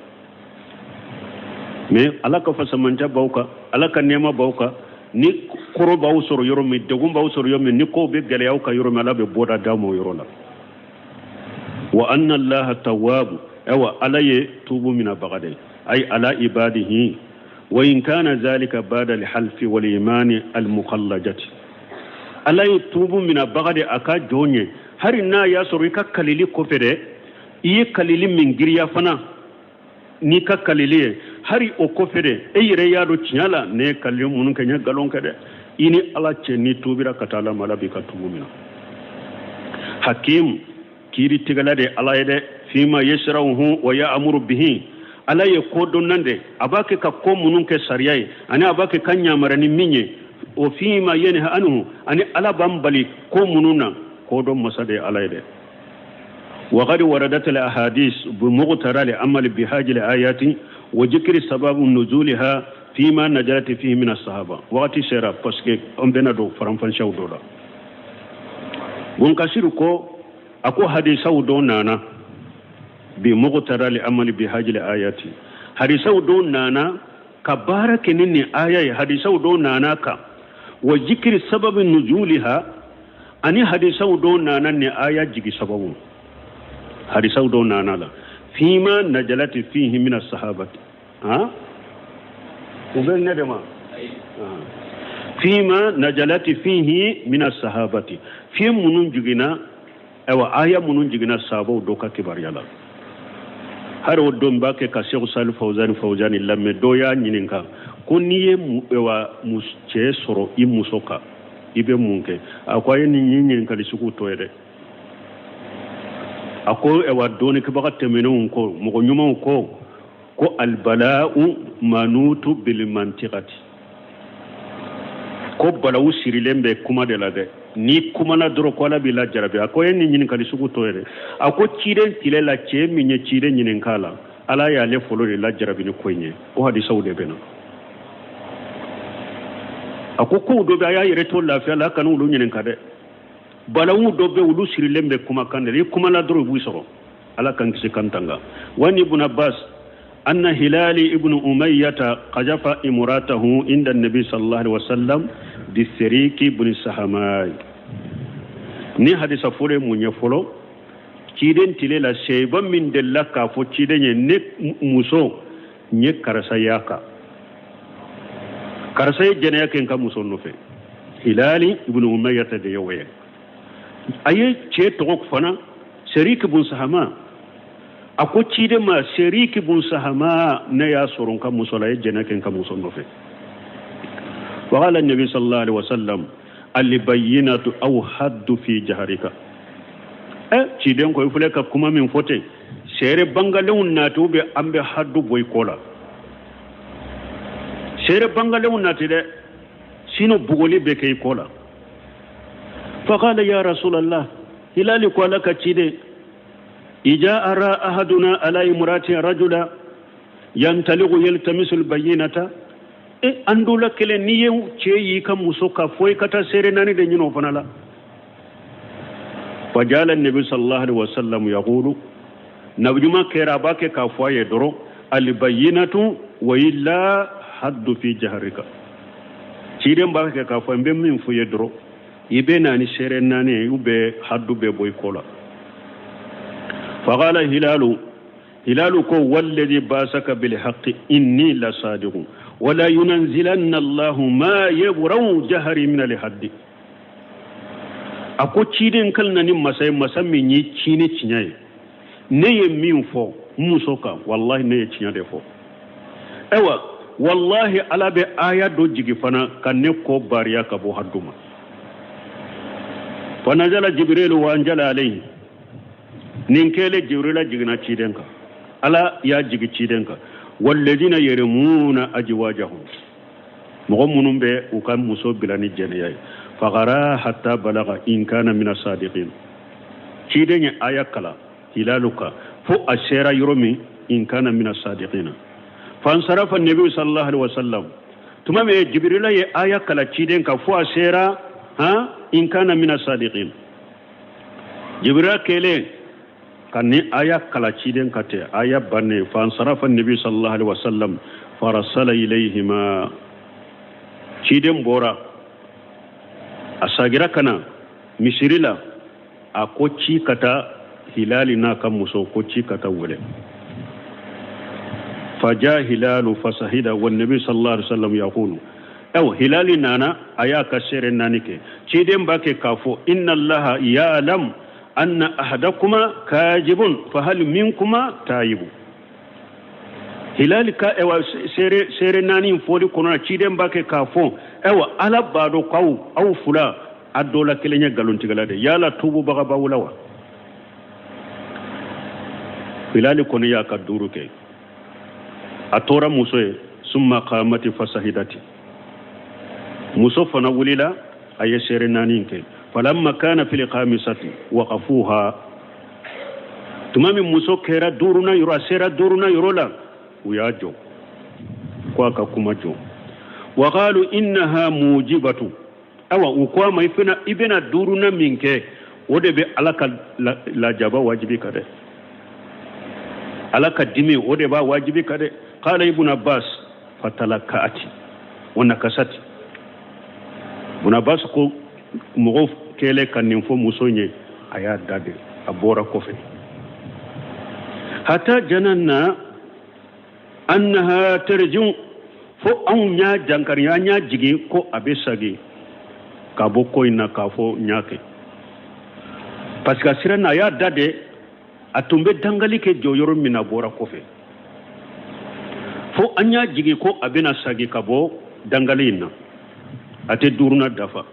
Mais Ala ka fasamantiya b'aw kan, Ala ka nɛɛma b'aw kan. Ni kɔrɔ b'aw sɔrɔ yɔrɔ min, degun b'aw sɔrɔ yɔrɔ min, ni kow bɛ gɛlɛya aw kan yɔrɔ min, Ala bɛ bɔda d'aw ma o yɔrɔ la. وأن الله تواب, awa Ala ye tubu minabaga de, أي على عباده وإن كان ذلك بعد الحلف والأيمان المغلظة. Ala ye tubu minabaga de a ka jɔn ye, hari n'a y'a sɔrɔ i ka kalili kɔfɛ dɛ, i ye kalili min giriya fana n'i ka kalili ye, hari o kɔfɛ dɛ, e yɛrɛ y'a dɔn tiɲɛ la ne ye kalili minnu kɛ, n ye nkalon kɛ dɛ, i ni Ala cɛ, n'i tubira ka taa Ala ma, Ala b'i ka tubu minɛ. حكيم, kiiritigɛla de Ala ye dɛ. فيما يشرعه ويأمر به, Ala ye ko dɔnnan de, a b'a kɛ ka ko minnu kɛ sariya ye ani a b'a kɛ ka ɲamara ni min ye. وفيما ينهى عنه, ani Ala b'an bali ko minnu na, ko dɔn masa de ye Ala ye dɛ. وقد وردت الأحاديث بمقتضى العمل بهذه الآيات وذكر سبب نزولها فيما نزلت فيه من الصحابة. Wagati sera parce que an bɛna don faranfasiyaw dɔ la. Bun Kasiri ko a ko hadisaw dɔ nana بمقتضى العمل بهذه الآيات, hadisaw dɔ nana ka baara kɛ ni nin aya ye, hadisaw dɔ nana kan وذكر سبب نزولها, ani hadisaw dɔ nana ni aya jigi sababu, hadisaw dɔ nana la. فيما نزلت فيه من الصحابة, ha, u bɛ ne de ma. فيما نزلت فيه من الصحابة, fiye minnu jiginna, ayiwa aya minnu jiginna sahabaw dɔ ka kibaruya la. Hari o don b'a kɛ ka Seku Sali Fawzani Fawzani lamɛn, dɔ y'a ɲininka ko n'i ye ayiwa cɛ sɔrɔ i muso kan, i bɛ mun kɛ? A ko a ye nin ɲininkali sugu tɔ ye dɛ. A ko ayiwa, dɔnnikɛbaga tɛmɛnenw ko, mɔgɔ ɲumanw ko ko البلاء منوط بالمنطق, ko balawu sirilen bɛ kuma de la dɛ. Ni kumana dɔrɔn, ko Ala b'i la jarabi. A ko e ni ɲininkali sugu tɔ ye dɛ. A ko ciden tile la, cɛ min ye ciden ɲininka la, Ala y'ale fɔlɔ de la jarabi ni ko in ye. O hadisaw de bɛ na. A ko kow dɔ bɛ, a y'a yɛrɛ to lafiya la, a kana olu ɲininka dɛ. Balawu dɔ bɛ, olu sirilen bɛ kumakan de la. I kumana dɔrɔn, u b'u sɔrɔ. Ala kan kisi kan tanga. وعن ابن عباس أن هلال ابن أمية قذف امرأته عند النبي صلى الله عليه وسلم بشريك بن السهماء. Ni hadisa fɔlɔ ye mun ye fɔlɔ? Ciden tile la, sɛba min delila k'a fɔ ciden ye: ne muso, n ye karisa y'a kan, karisa ye jɛnɛya kɛ n ka muso nɔfɛ. Hilali ibn Umayyata de y'o ye. A ye cɛ tɔgɔ fana, Seriki bun Sahama. A ko ciden ma: Seriki bun Sahama, ne y'a sɔrɔ n ka muso la, a ye jɛnɛ kɛ n ka muso nɔfɛ. وقال النبي صلى الله عليه وسلم البينة أو حد في جهرك. Ciden ko i filɛ ka kuma min fɔ ten, seere bangalenw nati ou bien an bɛ haddu bɔ i kɔ la. Seere bangalenw nati dɛ, sinon bugoli bɛ kɛ i kɔ la. Faqala ya rasulallah, hilali ko ala ka ciden, ija ara ahaduna ala imrati rajula yantaligu yaltamisu albayinata. E an dɔ la kelen n'i ye cɛ y'i ka muso kan fo i ka taa seere naani de ɲini o fana la. Fajala nabi sallallahu alaihi wasallam yaqulu, nabi ɲuman kɛra a b'a kɛ k'a fɔ a ye dɔrɔn albayinatu wa illa haddu fi jahrika. Ciden b'a kɛ k'a fɔ n bɛ min fɔ i ye dɔrɔn i bɛ na ni seere naani ye ou bien haddu bɛ bɔ i kɔ la. Faqala hilalu, hilalu ko walladhi basaka bil haqqi inni la sadiqun wala yunanzilanna allahu ma yabrau jahri min al haddi. A ko ciden kal na ni masa ye, masa min ye ci ni tiɲɛ ye, ne ye min fɔ n muso kan, wallahi ne ye tiɲɛ de fɔ. Ayiwa wallahi ala bɛ aya dɔ jigi fana ka ne kɔ bariya ka bɔ haddu ma. Fa nazala jibrilu wa anjala alayhi, nin kɛlen jibrila jiginna ciden kan, ala y'a jigi ciden kan. Walladina yarmuna ajwajahum, mɔgɔ minnu bɛ u ka muso bila ni jɛnɛya ye. Fagara hatta balaga in kana mina sadiqin, ciden ye aya kalan hilalu kan fo a sera yɔrɔ min in kana mina sadiqina. Fansarafa nabi sallallahu alaihi wasallam, tuma min jibrila ye aya kalan ciden kan fo a sera han in kana mina sadiqin, jibrila kɛlen ka ni aya kala ciden ka tɛ aya bannen. Fansarafa nabi sallallahu alaihi wasallam farasala ilayhima, ciden bɔra a sagira ka na misiri la, a ko ci ka taa hilali n'a ka muso, ko ci ka taa wele. Faja hilalu fasahida wa nabi sallallahu alaihi wasallam yaqulu, aw hilali nana a y'a ka seere naani kɛ. Ciden b'a kɛ k'a fɔ inna allaha ya'lam anna ahadakuma kajibun fahal minkuma tayibu. Hilali ka ewa seere naani fɔli kɔnɔ na, ciden b'a kɛ k'a fɔ ayiwa ala b'a dɔn k'aw aw fila a dɔ la kelen ye nkalontigɛla de, yala tuububaga b'aw la wa? Hilali kɔni y'a ka duuru kɛ, a tora muso ye. Summa qamati fasahidati, muso fana wulila a ye seere naani kɛ. Falamma kana fil khamisati waqafuha, tuma min muso kɛra duurunan yɔrɔ, a sera duurunan yɔrɔ la, u y'a jɔ ko a ka kuma jɔ. Wa qalu innaha mujibatu, awa u ko a ma i bɛna duurunan min kɛ o de bɛ ala ka lajaba wajibi ka dɛ, ala ka dimi o de b'a wajibi ka dɛ. Qala ibn abbas fatalakaati wa nakasati. Ibn abbas ko mɔgɔw kɛlen ka nin fɔ muso ye, a y'a da de, a bɔra kɔfɛ. Hata jananna annaha tarji'u, fo anw y'a jankari, an y'a jigin ko a bɛ sagi ka bɔ ko in na k'a fɔ n y'a kɛ, parce que a siranna, a y'a da de, a tun bɛ dangali kɛ jɔ yɔrɔ min na, a bɔra kɔfɛ fo an y'a jigin ko a bɛna sagi ka bɔ dangali in na, a tɛ duurunan dafa.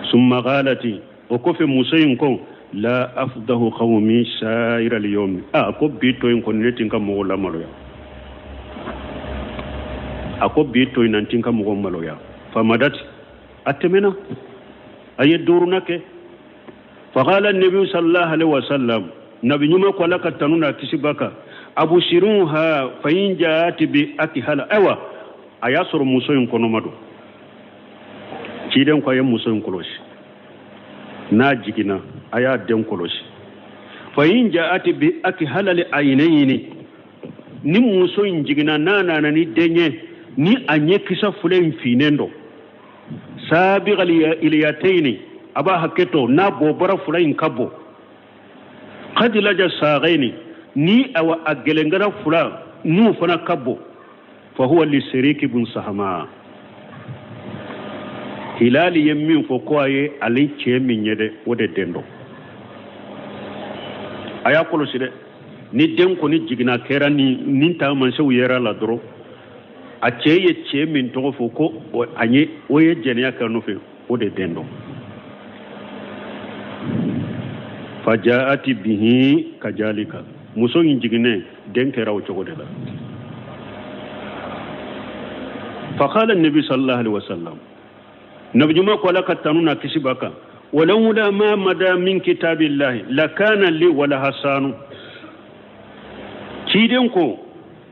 Summa qalati, o kɔfɛ muso in ko la afdahu qawmi sa'ira al-yawm, a ko bi to in kɔni ne tɛ n ka mɔgɔw lamaloya, a ko bi to in na n tɛ n ka mɔgɔw maloya. Famadati, a tɛmɛna, a ye duurunan kɛ. Faqala nabi sallallahu alaihi wasallam, nabi ɲuman ko ala ka tanu n'a kisi b'a kan, abushiruha fa in jaat bi akhala. Ayiwa a y'a sɔrɔ muso in kɔnɔma don, ciden ko a ye muso in kɔlɔsi, n'a jiginna a y'a den kɔlɔsi. Fa in jaat bi akhala li aynayni, ni muso in jiginna n'a nana ni den ye, ni a ɲɛkisɛ fila in finnen don, sabiqa iliyatayni, a b'a hakɛ to n'a bɔbara fila in ka bɔ, qad laja saghayni, ni awa a gɛlɛnkɛla fila n'u fana ka bɔ, fa huwa li siriki bun sahama. Hilali ye min fɔ ko a ye ale cɛ min ye dɛ, o de den don. A y'a kɔlɔsi dɛ, ni den kɔni jiginna kɛra ni taamasiyɛnw yera la dɔrɔn, a cɛ ye cɛ min tɔgɔ fɔ ko a ye o ye jɛnɛya kɛ nɔfɛ, o de den don. Fajaati bihi kajalika, muso in jiginnen den kɛra o cogo de la. Faqala nabi sallallahu alaihi wasallam, Nabiɲuman ko, Ala ka tanu na kisi b'a kan, walawla ma mada min kitabillahi lakana li wala hasanu. Ciden ko,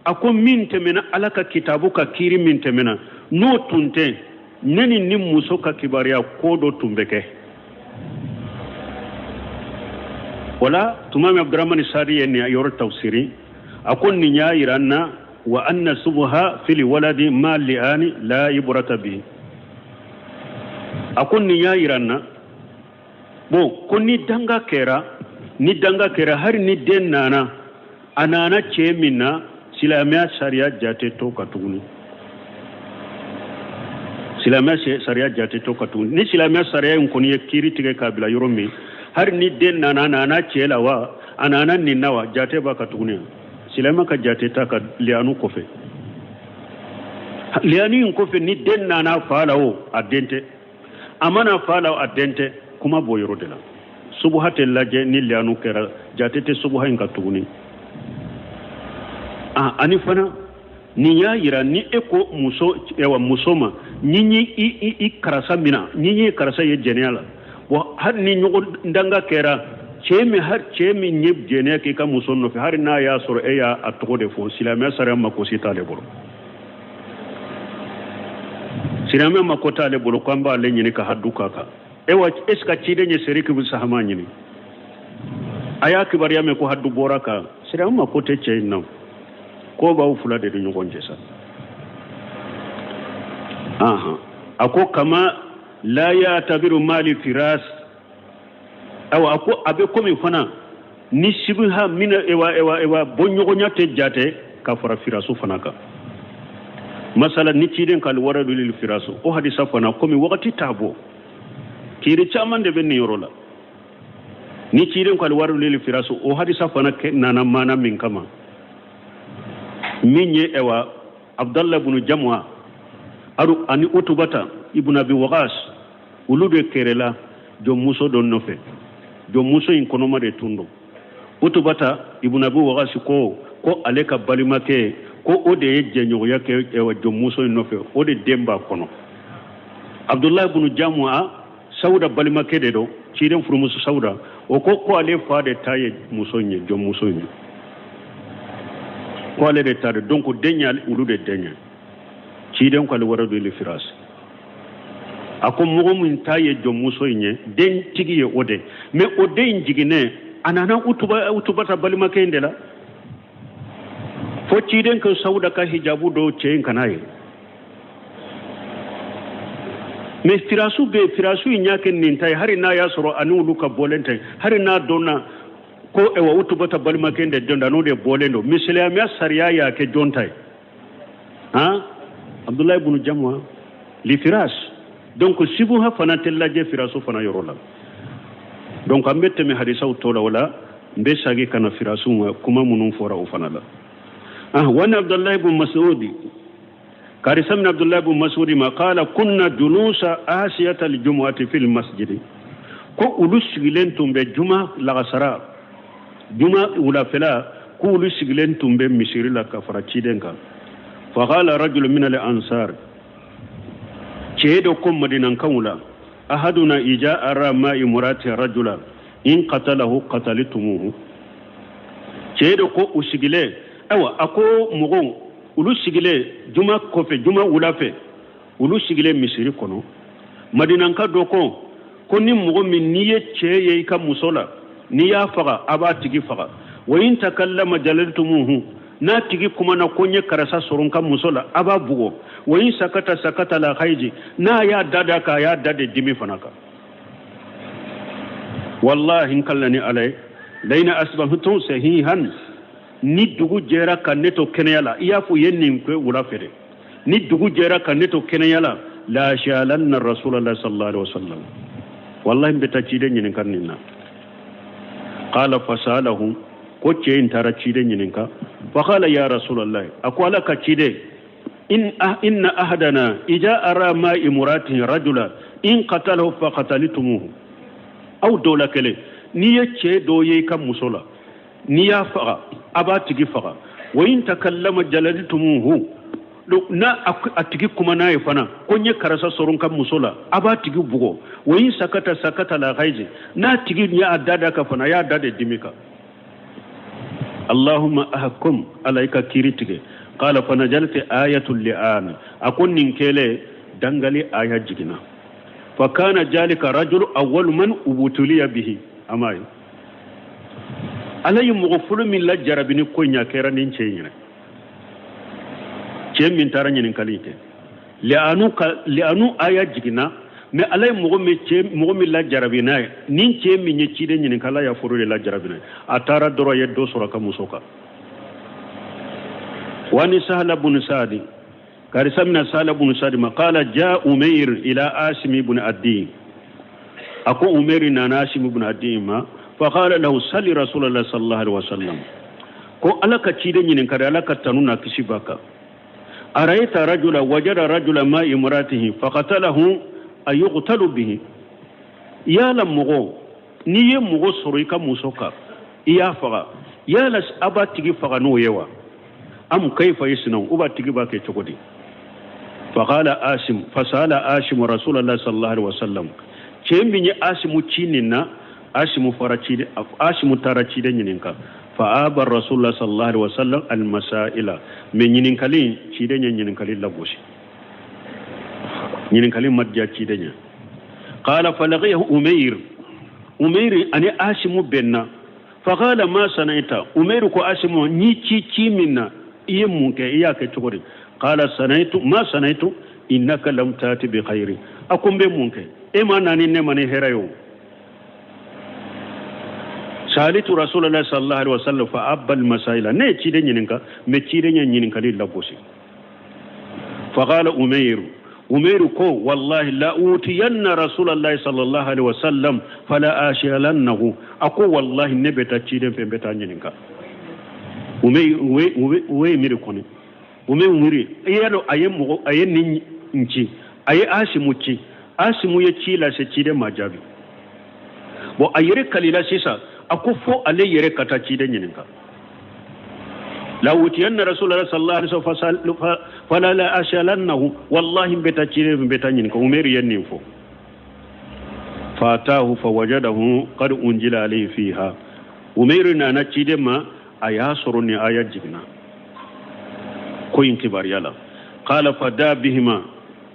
a ko min tɛmɛna Ala ka kitabu ka kiiri min tɛmɛna, n'o tun tɛ, ne ni ni muso ka kibaruya ko dɔ tun bɛ kɛ. Wala tuma min Abdurahmani Sadi ye nin yɔrɔ tafsiri, a ko nin y'a yira n na wa anna subha fil waladi ma li'ani la ibrata bihi. A ko nin y'a yira n na, bon, ko ni danga kɛra, ni danga kɛra, hali ni den nana, a nana cɛ min na, silamɛya sariya jate t'o kan tuguni. Silamɛya sariya jate t'o kan tuguni. Ni silamɛya sariya in kɔni ye kiiri tigɛ k'a bila yɔrɔ min, hali ni den nana, a nana cɛ la wa, a nana nin na wa, jate b'a kan tuguni. Silamɛ ka jate t'a kan liyanu kɔfɛ. Liyanu in kɔfɛ, ni den nana fa la o, a den tɛ, a mana fa la, a den tɛ. Kuma b'o yɔrɔ de la. Subuha tɛ lajɛ. Ni liyanu kɛra, jate tɛ subuha in kan tuguni. Ah, ani fana nin y'a yira ni e ko muso, ewa, muso ma, ni ni i karasa mina, ni ye karasa ye jɛnɛya la wa, hali ni ɲɔgɔn danga kɛra, cɛ min, hali cɛ min ye jɛnɛya k'i ka muso nɔfɛ, hali n'a y'a sɔrɔ e y'a a tɔgɔ de fɔ, silamɛya sariya mako si t'ale bolo. Silamɛya mako t'ale bolo ko an b'ale ɲini ka hadu k'a kan. Ewa, est ce que ciden ye Seriki bi sahama ɲini? A y'a kibaruya mɛn ko hadu bɔra kan. Silamɛ mako tɛ cɛ in na. Ko b'aw fila de ni ɲɔgɔn cɛ sa. Ahan, a ko kama la yatabiru mali firas. Awa, a ko a bɛ komi fana ni sibiha mina, ewa, bɔɲɔgɔnya tɛ jate ka fara firasu fana kan. Masala ni ciden k'al waradu lil firasu, o hadisa fana, komi wagati t'a bɔ, kiiri caman de bɛ nin yɔrɔ la. Ni ciden k'al waradu lil firasu, o hadisa fana nana maana min kama, min ye, ewa, Abdallah ibn Jamwa aru ani Utubata ibn Abi Waqas, olu de kɛrɛla jɔnmuso dɔ nɔfɛ. Jɔnmuso in kɔnɔma de tun don. Utubata ibn Abi Waqas ko ale ka balimakɛ, ko o de ye jɛɲɔgɔnya kɛ, ewa, jɔnmuso in nɔfɛ, o de den b'a kɔnɔ. Abdullah ibn Jamwa, Sawuda balimakɛ de don, ciden furumuso Sawuda, o ko ale fa de ta ye muso in ye, jɔnmuso in ye, ko ale de ta de. Donc den ye olu de den ye. Ciden ko ale wara don firas. A ko mɔgɔ min ta ye jɔnmuso in ye, den tigi ye o de. Mais o den in jiginnen, a nana Utubata balimakɛ in de la, fo ciden ko Sawuda ka hijabu dɔw cɛ in kana ye. Mais firasu bɛ yen, firasu in y'a kɛ nin ta ye, hali n'a y'a sɔrɔ ani olu ka bɔlen tɛ, hali n'a dɔnna ko, ewa, Utubata balimakɛ de den don, n'o de bɔlen don. Mais silamɛya sariya y'a kɛ jɔn ta ye? Han, Abdulayi bunu Jamwa li firas. Donc sibuha fana tɛ lajɛ firasu fana yɔrɔ la. Donc an bɛ tɛmɛ hadisaw tɔ la. O la n bɛ sagi ka na firasu ma, kuma minnu fɔra o fana la. Ah, wani Abdulayi bun Masudi, karisa min Abdulayi bun Masudi ma, qala kunna julusa asiyata aljumuati fil masjidi. Ko olu sigilen tun bɛ juma lagasara, juma wulafɛla, ko olu sigilen tun bɛ misiri la ka fara ciden kan. Faqala rajulu min al ansar, cɛ dɔ ko Madinankanw la, ahaduna ija ara ma imurati rajula in qatalahu qatalitumuhu. Cɛ dɔ ko u sigilen, ayiwa, a ko mɔgɔw, olu sigilen juma kɔfɛ, juma wula fɛ, olu sigilen misiri kɔnɔ, Madinanka dɔ ko ni mɔgɔ min n'i ye cɛ ye i ka muso la, n'i y'a faga, a b'a tigi faga. Wa in takallama jalaltumuhu, n'a tigi kumana ko n ye karisa sɔrɔ n ka muso la, a b'a bugɔ. Wa in sakata sakata la hayiji, n'a y'a da da kan, a y'a da de dimi fana kan. Wallahi, n kalla ni Ala ye, layina asbahtum sahihan, ni dugu jɛra ka ne to kɛnɛya la, i y'a fɔ ye nin kɛ wula fɛ dɛ, ni dugu jɛra ka ne to kɛnɛya la, la shalanna rasulallah sallallahu alaihi wasallam, wallahi n bɛ taa ciden ɲininka nin na. Qala fasalahu, ko cɛ in taara ciden ɲininka. Faqala ya rasulallah, a ko Ala ka ciden, in inna ahadana ija ara ma imuratihi rajula in qatalahu faqatalitumuhu. Aw dɔw la kelen, n'i ye cɛ dɔ ye i ka muso la, n'i y'a faga, a b'a tigi faga. Wa in takallama jaladitumuhu. Donc n'a a tigi kuma n'a ye fana ko n ye karisa sɔrɔ n ka muso la, a b'a tigi bugɔ. Wa in sakata sakata la ghaizi, n'a tigi y'a da da kan fana, a y'a da de dimi kan. Allahumma ahkum, ala i ka kiiri tigɛ. Qala fa najalti ayatul li'an, a ko nin kɛlen dangali aya jiginna. Fa kana jalika rajulu awwalu man ubutuliya bihi, a m'a ye ala ye mɔgɔ fɔlɔ min lajarabi ni ko in ye, a kɛra nin cɛ in yɛrɛ, cɛ min taara ɲininkali kɛ. Li'anu ka li'anu aya jiginna, mais ala ye mɔgɔ min cɛ mɔgɔ min lajarabi n'a ye, nin cɛ min ye ciden ɲininka, ala y'a fɔlɔ de lajarabi n'a ye. A taara dɔrɔn a ye dɔ sɔrɔ a ka muso kan. Wani sahala bun saadi, karisa mina sahala bun saadi ma, qala ja umair ila asim ibn addi, a ko umair nana asim ibn addi ma, fa qala lahu sali rasulallah sallallahu alaihi wasallam, ko ala ka ciden ɲininka dɛ, ala ka tanu n'a kisi b'a kan. Araita rajula wajada rajula ma imratihi faqatalahu ayuqtalu bihi, yala mɔgɔ n'i ye mɔgɔ sɔrɔ i ka muso kan i y'a faga, yala a b'a tigi faga n'o ye wa? Am kayfa yasnau, u b'a tigi b'a kɛ cogo di? Faqala asim, fasala asim rasulallah sallallahu alaihi wasallam, cɛ min ye asimu ci nin na, asimu fara ci, asimu taara ciden ɲininka. Fa aba rasulullah sallallahu alaihi wasallam al masaila, mais ɲininkali ciden ye ɲininkali lagosi, ɲininkali ma diya ciden ye. Qala falaqiyahu umair, umair ani asimu bɛnna. Faqala ma sanaita, umair ko asimu ni ci ci min na i ye mun kɛ, i y'a kɛ cogo di? Qala sanaitu ma sanaitu innaka lam tati bi khairi, a ko n bɛ mun kɛ, e ma na ni ne ma ni hɛrɛ ye o. Salitu rasulallah sallallahu alaihi wasallam fa abba almasaila, ne ye ciden ɲininka, mais ciden ye ɲininkali lagosi. Faqala umair, umair ko wallahi la utiyanna rasulallah sallallahu alaihi wasallam fala ashalannahu, a ko wallahi ne bɛ taa ciden fɛ, n bɛ taa ɲininka. Umair miiri kɔni, umair miiri, i y'a dɔn a ye mɔgɔ, a ye nin ci, a ye asimu ci, asimu ye ci lase ciden ma jaabi. Bon a yɛrɛ kalila sisan, a ko fo ale yɛrɛ ka taa ciden ɲininka. La utiyanna rasulallah sallallahu alaihi wasallam fala la ashalannahu, wallahi n bɛ taa ciden n bɛ taa ɲininka. Umair ye nin fɔ. Fatahu fawajadahu qad unjila alayhi fiha, Umair nana ciden ma, a y'a sɔrɔ ni aya jiginna ko in kibaruya la. Qala fada bihima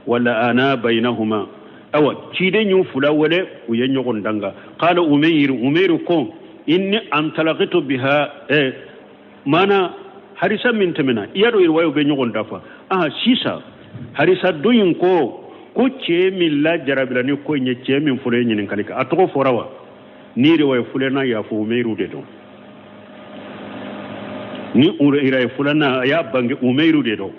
wala ana bainahuma, awa ciden y'u fila wele, u ye ɲɔgɔn danga. Qala umair, umair ko inni antalaqitu biha, mana harisa min tɛmɛna, i y'a dɔn riwayaw bɛ ɲɔgɔn dafa. Aha sisan harisa don in ko cɛ min lajarabila ni ko in ye, cɛ min fɔlɔ ye ɲininkali kɛ, a tɔgɔ fɔra wa? Ni riwaya filanan y'a fɔ umairu de don, ni riwaya filanan a y'a bange umairu de don.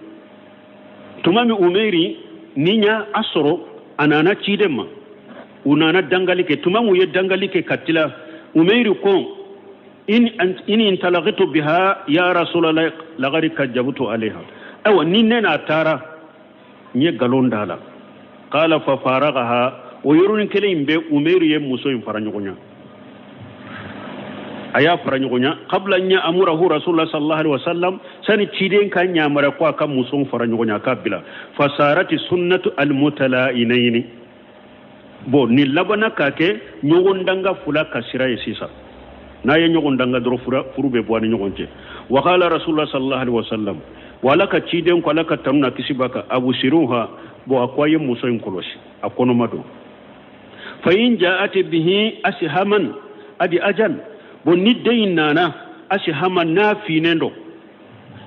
Tuma min umairi ni y'a sɔrɔ a nana ciden ma, u nana dangali kɛ. Tuma min u ye dangali kɛ ka tila, umairi ko in intalaqitu biha ya rasulallah laqad kajabtu alayha, ayiwa ni ne n'a taara n ye nkalon d'a la. Qala fa faragaha, o yɔrɔnin kelen in bɛ umairi ye muso in fara ɲɔgɔn ɲa, a y'a fara ɲɔgɔn ɲa qabla an ya'murahu rasulullah sallallahu alaihi wasallam, sani ciden ka yamaruya ko a ka muso fara ɲɔgɔn ɲa k'a bila. Fasarati sunnatu almutala'inaini, bon nin labanna k'a kɛ ɲɔgɔn danga fila ka sira ye sisan. N'a ye ɲɔgɔn danga dɔrɔn furu bɛ bɔ a ni ɲɔgɔn cɛ. Wa qala rasulullah sallallahu alaihi wasallam, wa ala ka ciden ko ala ka tanu na kisi b'a kan, abusiruha, bon a ko a ye muso in kɔlɔsi, a kɔnɔma don. Fa in ja'at bihi ashaman adi ajan, bon ni den in nana asihama n'a finnen don,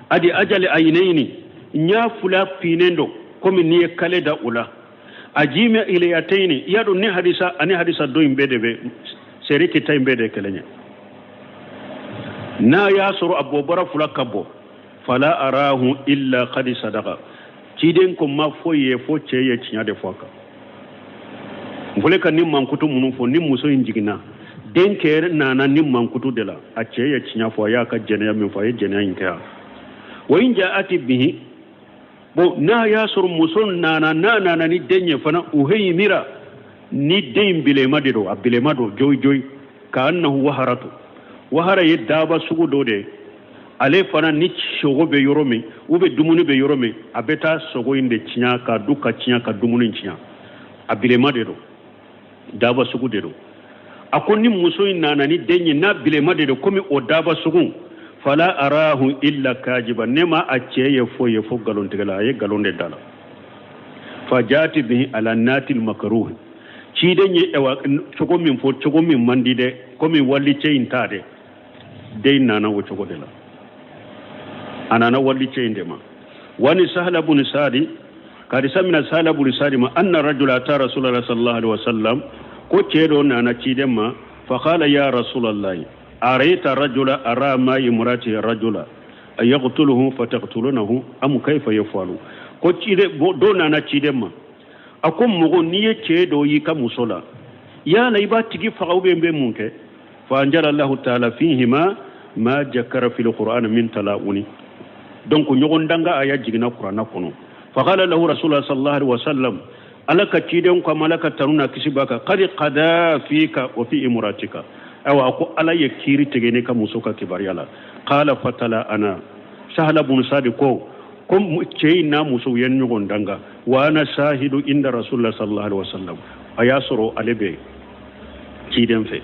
adi ajali ayinayini ɲa fila finnen don, komi n'i ye kale da o la. A jime iliyatayini, i y'a dɔn ni hadisa ani hadisa dɔ in bɛɛ de bɛ seri kita in bɛɛ de kelen ye. N'a y'a sɔrɔ a bɔbara fila ka bɔ, fala arahu illa qad sadaqa, ciden ko ma foyi ye fo cɛ ye tiɲɛ de fɔ a kan. N filɛ ka ni mankutu minnu fɔ, ni muso in jiginna den kɛ nana ni mankutu de la, a cɛ ye tiɲɛ fɔ, a y'a ka jɛnɛya min fɔ, a ye jɛnɛya in kɛ yan. Wa in ja'ati bihi, bon n'a y'a sɔrɔ muso nana, n'a nana ni den ye fana, uhayimira, ni den in bilenma de don, a bilenma don joyi joyi, ka annahu waharatu, wahara ye daba sugu dɔ de ye, Ale fana ni sogo bɛ yɔrɔ min ou bien dumuni bɛ yɔrɔ min, a bɛ taa sogo in de tiɲɛ ka du ka tiɲɛ ka dumuni tiɲɛ. A bilema de don, daba sugu de don. A ko ni muso in nana ni den ye, n'a bilema de don komi o daba sugu, fala arahu illa kajiba, ne ma a cɛ ye foyi ye fo nkalontigɛla, a ye nkalon de da la. Fajati bihi ala natil makruh, ciden ye ewa cogo min fɔ, cogo min man di dɛ, komi walicɛ in ta dɛ, den nana o cogo de la, a nana walicɛ in de ma. Wani sahla bun sadi karisa mina sahla bun sadi ma anna rajula ata rasulallah sallallahu alaihi wasallam, ko cɛ dɔ nana ciden ma, fa qala ya rasulallah araita rajula ara ma imrati rajula ayaqtuluhu fataqtulunahu am kayfa yafalu. Ko ciden dɔ nana ciden ma, a ko mɔgɔ n'i ye cɛ dɔ y'i ka muso la, yala i b'a tigi faga ou bien bɛ mun kɛ? Fa anjala allahu taala fihima ma jakara fil qur'an min tala'uni. Donc ɲɔgɔn danga aya jiginna kuranna kɔnɔ. Fa qala lahu rasulullah sallallahu alaihi wasallam, ala ka ciden ko ala ka tanu na kisi b'a kan, qad qada fika wa fi imratika, ayiwa a ko ala ye kiiri tigɛ ne ka muso ka kibaruya la. Qala fatala ana sahla bun sadi ko cɛ in n'a muso ye ɲɔgɔn danga, wa ana shahidu inda rasulullah sallallahu alaihi wasallam, a y'a sɔrɔ ale bɛ ciden fɛ.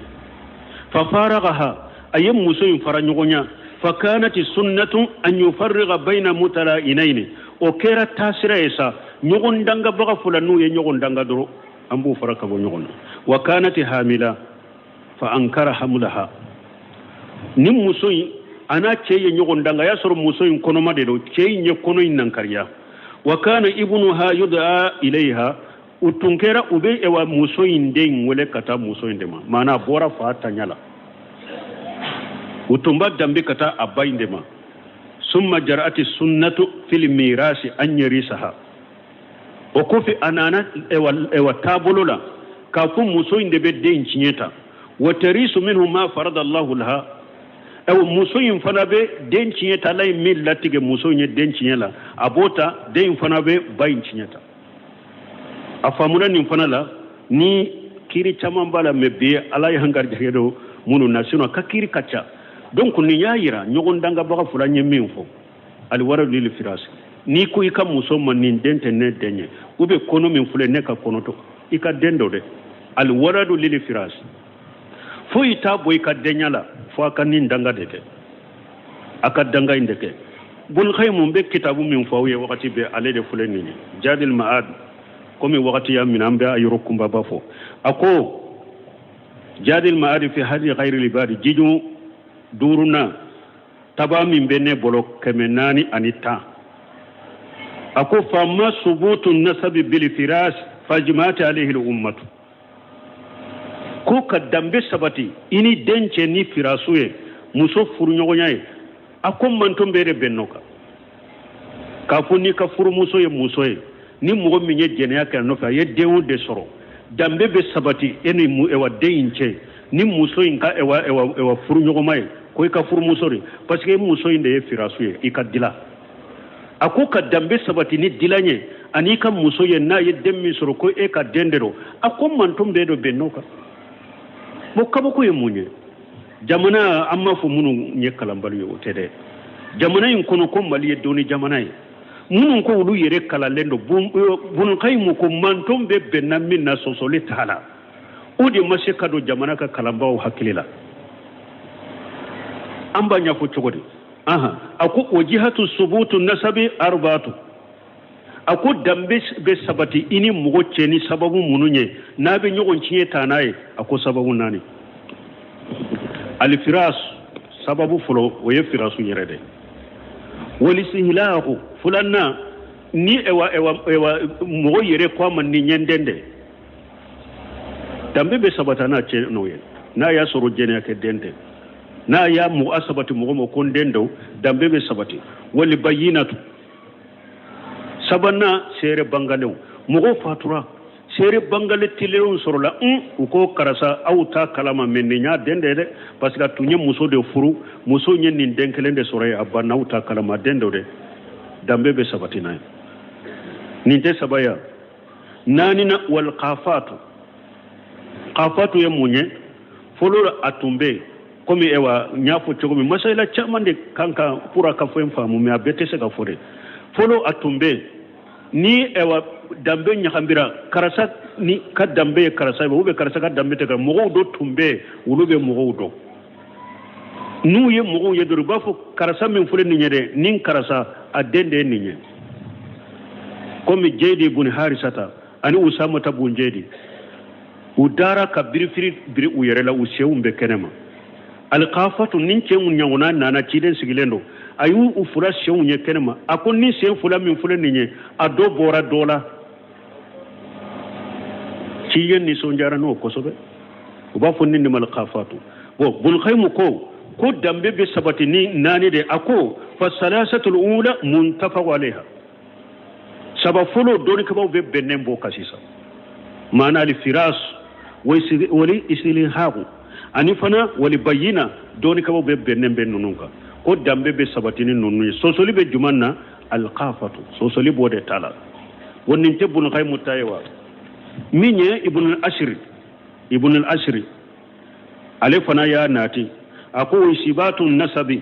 Fa faragaha, a ye muso in fara ɲɔgɔn ɲa. Fa kanati sunnatu an yufarriga bayna mutala'inaini, o kɛra taasira ye sa, ɲɔgɔn dangabaga fila n'u ye ɲɔgɔn danga dɔrɔn an b'u fara ka bɔ ɲɔgɔn na. Wa kanati hamila fa ankara hamlaha, ni muso in a n'a cɛ ye ɲɔgɔn danga, a y'a sɔrɔ muso in kɔnɔma de don, cɛ in ye kɔnɔ in nankariya. Wa kana ibnuha yud'a ilayha, u tun kɛra u bɛ ewa muso in den wele ka taa muso in de ma, maanaa a bɔra fa taɲa la, u tun b'a danbe ka taa a ba in de ma. Summa jara'ati sunnatu fil mirasi an yarisaha, o kɔfɛ a nana ewa taabolo la k'a fɔ muso in de bɛ den tiɲɛ ta. Wa tarisu minhu ma farada Allahu laha, ayiwa muso in fana bɛ den tiɲɛ ta, ala ye min latigɛ muso in ye den tiɲɛ la, a b'o ta, den in fana bɛ ba in tiɲɛ ta. A faamuna nin fana la, ni kiiri caman b'a la, mɛ bi ala ye an garijɛgɛ don minnu na, sinon ka kiiri ka ca. Donc nin y'a yira ɲɔgɔn dangabaga fila ye min fɔ, aliwara lili firasi, n'i ko i ka muso ma nin den tɛ ne den ye, ou bien kɔnɔ min filɛ ne ka kɔnɔ to i ka den dɔ dɛ, aliwara lili firasi, foyi t'a bɔ i ka denya la fo a ka nin danga de kɛ, a ka danga in de kɛ. Bulkayimu bɛ kitabu min fɔ aw ye wagati bɛɛ, ale de filɛ nin ye, Jadil Ma'ad. Komi wagati y'a minɛ, an bɛ a yɔrɔ kunbaba fɔ. A ko Jadil Ma'ad fi hadi khayri libadi, jiju duurunan taba min bɛ ne bolo 410. A ko fama subutu nasabi bil firas fajma'at alayhi al ummatu, ko ka danbe sabati i ni den cɛ ni firasu ye, muso furuɲɔgɔnya ye, a ko manton bɛɛ de bɛnn'o kan. K'a fɔ n'i ka furumuso ye muso ye, ni mɔgɔ min ye jɛnɛya kɛ a nɔfɛ, a ye den o de sɔrɔ, danbe bɛ sabati e ni ewa den in cɛ ni muso in ka ewa ewa ewa furuɲɔgɔnma ye, ko i ka furumuso de, parce que muso in de ye firasu ye i ka dila. A ko ka danbe sabati ni dilan ye ani i ka muso ye, n'a ye den min sɔrɔ ko e ka den de don, a ko manton bɛɛ de bɛnn'o kan. Bon, kabako ye mun ye? Jamana, an m'a fɔ minnu ye kalanbali ye, o tɛ dɛ. Jamana in kɔnɔ ko Mali ye dɔnni jamana ye, minnu ko olu yɛrɛ kalanlen don, Bunkayimu ko manton bɛ bɛnna min na sɔsɔli t'a la, o de ma se ka don jamana ka kalanbaaw hakili la. An b'a ɲɛfɔ cogo di? A ko o jihatu subutu nasabi arbaatu, a ko danbe bɛ sabati i ni mɔgɔ cɛ ni sababu minnu ye, n'a bɛ ɲɔgɔn tiɲɛ ta n'a ye, a ko sababu naani. Alifiras, sababu fɔlɔ o ye firasu yɛrɛ de. Walisihilahu, filanan ni ewa ewa ewa mɔgɔ yɛrɛ ko a ma nin ye n den de, danbe bɛ sabati n'a cɛ n'o ye, n'a y'a sɔrɔ jɛnɛya kɛ den tɛ, n'a y'a mɔgɔ a sabati mɔgɔ ma ko n den don, danbe bɛ sabati. Wali bayinatu, sabanan seere bangalenw, mɔgɔw fatura seere bangale tilenw sɔrɔla, u ko karisa aw t'a kalama mɛ nin y'a den de dɛ, parce que a tun ye muso de furu, muso ye nin den kelen de sɔrɔ yen, a banna, aw t'a kalama, den dɔ dɛ, danbe bɛ sabati n'a ye. Nin tɛ saba ya. Naaninan wal kafatu, kafatu ye mun ye? Fɔlɔ a tun bɛ yen Komi ewa n y'a fɔ cogo min, masayila caman de kan ka pour a ka fɛn faamu, mais a bɛɛ tɛ se ka fɔ de. Fɔlɔ a tun bɛ ni ewa danbe ɲagambira, karisa ni ka danbe ye karisa ye, ou bien karisa ka danbe tɛ ka mɔgɔw dɔ tun bɛ, olu bɛ mɔgɔw dɔn. N'u ye mɔgɔw ye dɔrɔn, u b'a fɔ karisa min filɛ nin ye dɛ, nin karisa a den de ye nin ye. Komi Jeyidi bun Harisata ani Usamata bun Jeyidi, u dara ka birifiri biri u yɛrɛ la, u senw bɛ kɛnɛ ma. Alikafatu ni cɛ ɲɔgɔnna nana, ciden sigilen don, a y'u u fila senw ye kɛnɛ ma. A ko ni sen fila min filɛ nin ye, a dɔ bɔra dɔ la. Ciden nisɔndiyara n'o kosɛbɛ. U b'a fɔ nin de ma alikafatu. Bon, Bulkayimu ko danbe bɛ sabati ni naani de. A ko fa salasatul ula muntafaqu alayha, saba fɔlɔ dɔnnikɛbaaw bɛ bɛnnen b'o kan sisan. Maana ali firas wali istilhaku ani fana wali bayina, dɔnnikɛbaaw bɛ bɛnnen bɛ ninnu kan ko danbe bɛ sabati ni ninnu ye. Sɔsɔli bɛ jumɛn na? Alkafatu, sɔsɔli b'o de ta la. Wa nin tɛ Bulkayimu ta ye wa? Min ye Ibn al-Ashiri, Ibn al-Ashiri ale fana y'a nati, a ko isibatu nasabi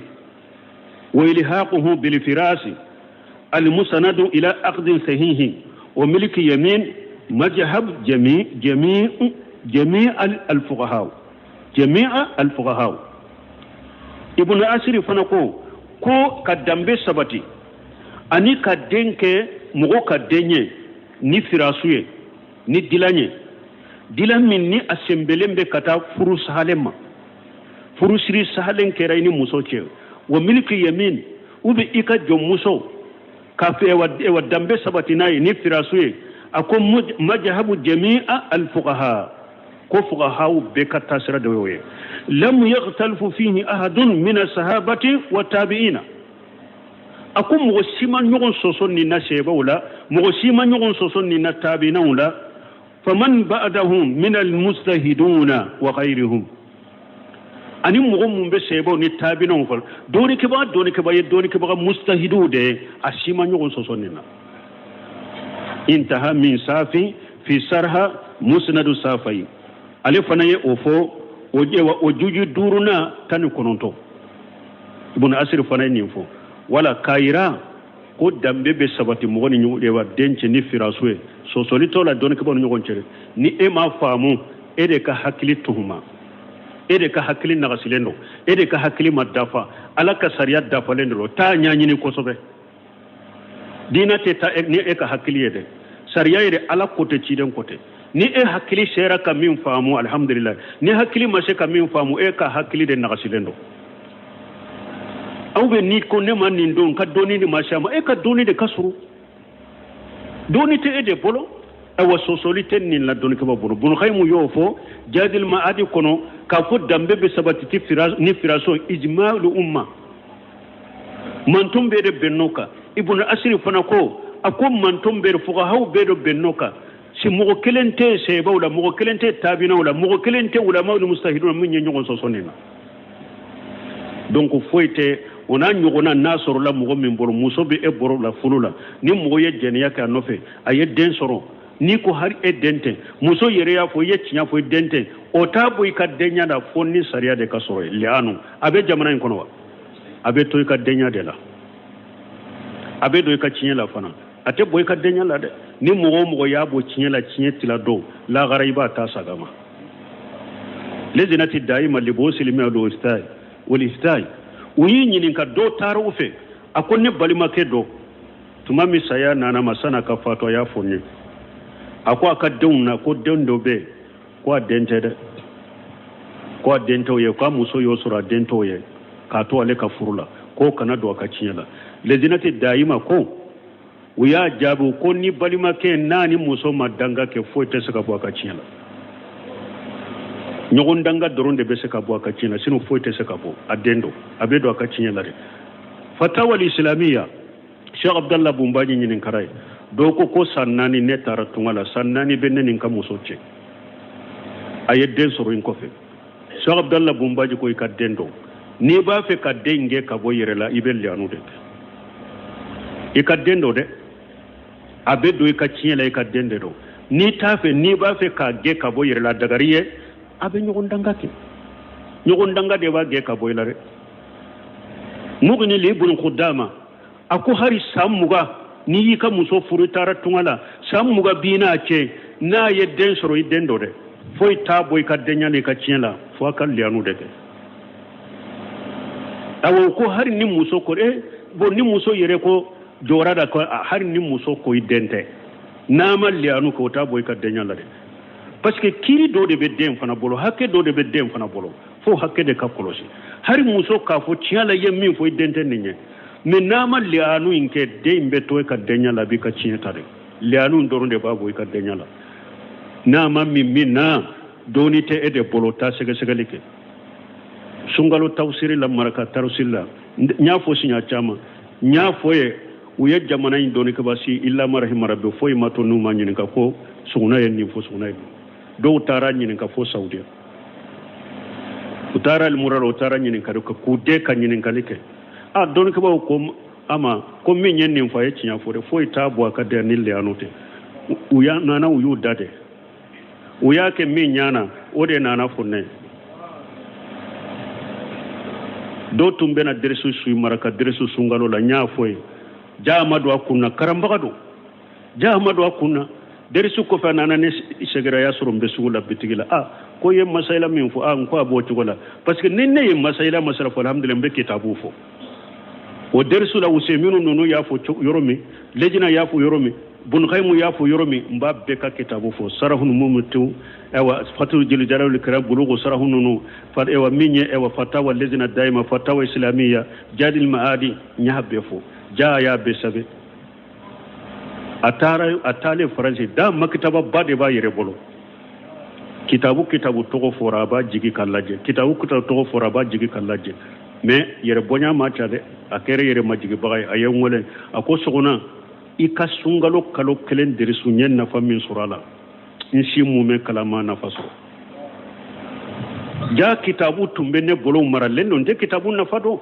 wa ilhaquhu bil firasi al-musanadu ila aqdin sahihi wa milki yamin mazhab jami jami jami al-fuqaha, jami al-fuqaha. Ibn Asiri fana ko ka danbe sabati ani ka den kɛ mɔgɔ ka den ye ni firasu ye, ni dilan ye, dilan min ni a senbelen bɛ ka taa furu sahalen ma, furusiri sahalen kɛra i ni muso cɛ, wa miliki yamin, u bɛ i ka jɔnmuso ka ewa danbe sabati n'a ye ni firasu ye. A ko majahabu jami'a al-fuqaha, ko fuqahaw bɛɛ ka taasira de y'o ye. Lam yakhtalifu fihi ahadun min as-sahabati wa tabi'ina. A ko mɔgɔ si ma ɲɔgɔn sɔsɔ nin na sahabaw la, mɔgɔ si ma ɲɔgɔn sɔsɔ nin na tabi'inaw la. Faman ba'dahum min al-mustahiduna wa ghayrihum, ani mɔgɔ mun bɛ sahabaw ni tabi'inaw fɔlɔ, dɔnnikɛbaga ye dɔnnikɛbaga mustahiduw de ye, a si ma ɲɔgɔn sɔsɔ nin na. Intaha min safi fi sarha musnadu safai, ale fana ye o fɔ o juju duurunan 19. Ibn Asir fana ye nin fɔ. Wala k'a yira ko danbe bɛ sabati mɔgɔ ni ɲɔgɔn wa den cɛ ni firaso ye, sɔsɔli t'o la dɔnnikɛbaaw ni ɲɔgɔn cɛ. Ni e m'a faamu, e de ka hakili tuhuma, e de ka hakili nagasilen don, e de ka hakili ma dafa. Ala ka sariya dafalen don, taa ɲɛɲini kosɛbɛ. Diinɛ tɛ taa ni e ka hakili ye dɛ, sariya yɛrɛ Ala ko tɛ, ciden ko tɛ. Ni e hakili sera ka min faamu, alhamdulillah. Ni hakili ma se ka min faamu, e ka hakili de nagasilen don. Aw bɛ ni ko ne ma nin don, ka dɔnni de ma se a ma, e ka dɔnni de ka surun, dɔnni tɛ e de bolo. Ayiwa, sɔsɔli tɛ nin la dɔnnikɛbaa bolo. Bunukayimu y'o fɔ Jadil Ma'adi kɔnɔ k'a fɔ danbe bɛ sabati ni firaso ijma'ul umma, manton bɛɛ de bɛnn'o kan. Ibn Asiri fana ko, a ko manton bɛɛ de, fuqahaw bɛɛ de bɛnn'o kan. Si mɔgɔ kelen tɛ sahabaw la, mɔgɔ kelen tɛ tabinaw la, mɔgɔ kelen tɛ ulamaw ni mustahidun min ye ɲɔgɔn sɔsɔ nin na. Donc foyi tɛ o n'a ɲɔgɔnna n'a sɔrɔla mɔgɔ min bolo, muso bɛ e bolo la furu la, ni mɔgɔ ye jɛnɛya kɛ a nɔfɛ, a ye den sɔrɔ, n'i ko hali e den tɛ, muso yɛrɛ y'a fɔ i ye tiɲɛ fɔ i den tɛ, o t'a bɔ i ka denya la fo ni sariya de ka sɔrɔ yen. Li'anu a bɛ jamana in kɔnɔ wa? A bɛ to i ka denya de la, a bɛ don i ka tiɲɛ la fana, a tɛ bɔ i ka denya la dɛ. Ni mɔgɔ o mɔgɔ y'a bɔ tiɲɛ la, tiɲɛ tila don lagara i b'a ta saga ma. Lezinati dayima libosilimi wal iftai, u y'i ɲininka, dɔw taara u fɛ, a ko ne balimakɛ dɔ tuma min saya nana ma san'a ka fatu, a y'a fɔ n ye, a ko a ka denw na ko den dɔ bɛ yen ko a den tɛ dɛ, ko a den t'o ye, k'a muso y'o sɔrɔ a den t'o ye, k'a to ale ka furu la, k'o kana don a ka tiɲɛ la. Lezinati dayima ko u y'a jaabi ko ni balimakɛ n'a ni muso ma danga kɛ, foyi tɛ se ka bɔ a ka tiɲɛ la. Ɲɔgɔn danga dɔrɔn de bɛ se ka bɔ a ka tiɲɛ la, sinon foyi tɛ se ka bɔ a den don, a bɛ don a ka tiɲɛ la de. Fatawa islamiyya, Cheikh Abdallah Bumbaji ɲininkara ye, dɔw ko san 4 ne taara tunga la, san 4 bɛ ne ni n ka muso cɛ, a ye den sɔrɔ in kɔfɛ. Cheikh Abdallah Bumbaji ko i ka den dɔn, n'i b'a fɛ ka den gɛn ka bɔ i yɛrɛ la, i bɛ liyanu de kɛ. I ka den dɔn dɛ, a bɛ don i ka tiɲɛ la, i ka den de dɔn. N'i t'a fɛ, n'i b'a fɛ k'a gɛn ka bɔ i yɛrɛ la, dagari ye, a bɛ ɲɔgɔn danga kɛ. Ɲɔgɔn danga de b'a gɛn ka bɔ i la dɛ. Mugni li ibn Qudama a ko hari san 20 n'i y'i ka muso furu i taara tunga la, san 20 b'i n'a cɛ, n'a ye den sɔrɔ i den dɔ dɛ, foyi t'a bɔ i ka denya la i ka tiɲɛ la fo a ka liyanu de kɛ. Awɔ, ko hari ni muso ko bon ni muso yɛrɛ ko jɔra da ko hari ni muso ko i den tɛ, n'a ma liyanu kɛ o t'a bɔ i ka denya la dɛ. Parce que kiiri dɔ de bɛ den fana bolo, hakɛ dɔ de bɛ den fana bolo, fo hakɛ de ka kɔlɔsi. Hari muso k'a fɔ tiɲɛ la i ye min fɔ i den tɛ nin ye, mais n'a ma liyanu in kɛ, den in bɛ to i ka denya la, a b'i ka tiɲɛ ta dɛ. Liyanu in dɔrɔn de b'a bɔ i ka denya la. N'a ma min na dɔɔni tɛ e de bolo, taa sɛgɛsɛgɛli kɛ. Sunkalo tawusiri la, maraka tawusiri la, n y'a fɔ siɲɛ caman, n y'a fɔ ye u ye jamana in dɔnnikɛba si illa marahima rabbi foyi ma to n'u ma ɲininka ko Suguna ye nin fɔ, Suguna ye nin. Dɔw taara ɲininka fo Saudiya, u taara Alimura la, u taara ɲininkali kɛ, k'u den ka ɲininkali kɛ. A dɔnnikɛbaw ko a ma ko min ye nin fɔ a ye tiɲɛ fɔ dɛ, foyi t'a bɔ a ka den ni liyanu tɛ. U y'a nana u y'u da dɛ, u y'a kɛ min ɲana o de nana fɔ ne ye. Dɔw tun bɛna derisu su maraka derisu sunkalo la, n y'a fɔ ye ja ma don a kun na, karamɔgɔ don, ja ma don a kun na. Derisu kɔfɛ a nana ne sɛgɛrɛ, y'a sɔrɔ n bɛ sugu la bitigi la. A ko i ye masayila min fɔ, a n ko a b'o cogo la, parce que ni ne ye masayila masala fɔ, alhamdulilayi n bɛ kitabu fɔ. O derisu la Useminu ninnu y'a fɔ yɔrɔ min, Lejina y'a fɔ yɔrɔ min, Bunukaimu y'a fɔ yɔrɔ min, n b'a bɛɛ ka kitabu fɔ. Sarahun mumtu, ayiwa Fatul Jeli Jalal kɛra bulugu sarahun ninnu, ayiwa min ye ayiwa fatawa Lejina Dayima, fatawa Islamiya, Jadil Maadi, n y'a bɛɛ fɔ. Ja y'a bɛɛ sɛbɛn. A taara a taalen Faransi, da makitaba ba de b'a yɛrɛ bolo. Kitabu kitabu tɔgɔ fɔra a b'a jigi ka lajɛ, kitabu kitabu tɔgɔ fɔra a b'a jigi ka lajɛ. Mais yɛrɛ bonya ma ca dɛ, a kɛra yɛrɛ majigibaga ye. A ye n wele, a ko Sogona, i ka sunkalo kalo kelen derisu n ye nafa min sɔrɔ a la, n si mun bɛ kalan ma nafa sɔrɔ. Ja kitabu tun bɛ ne bolo maralen don, n tɛ kitabu nafa dɔn.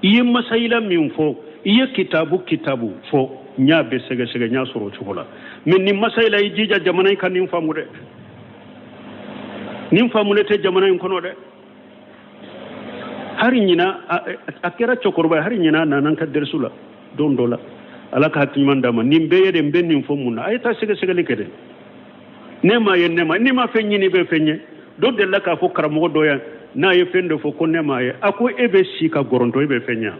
I ye masayila min fɔ, i ye kitabu kitabu fɔ, n y'a bɛɛ sɛgɛsɛgɛ, n y'a sɔrɔ o cogo la. Mais nin masayila i jija jamana in ka nin faamu dɛ, nin faamulen tɛ jamana in kɔnɔ dɛ. Hari ɲina a kɛra cɛkɔrɔba ye, hari ɲina a nana n ka derisu la don dɔ la. Ala ka hakili ɲuman d'a ma. Nin bɛɛ ye de n bɛ nin fɔ mun na, a ye taa sɛgɛsɛgɛli kɛ dɛ. Ne m'a ye, ne ma, n'i ma fɛn ɲini i bɛ fɛn ye. Dɔ delila k'a fɔ karamɔgɔ dɔ ye, n'a ye fɛn dɔ fɔ ko ne m'a ye, a ko e bɛ si ka gɔrɔntɔ, e bɛ fɛn ye.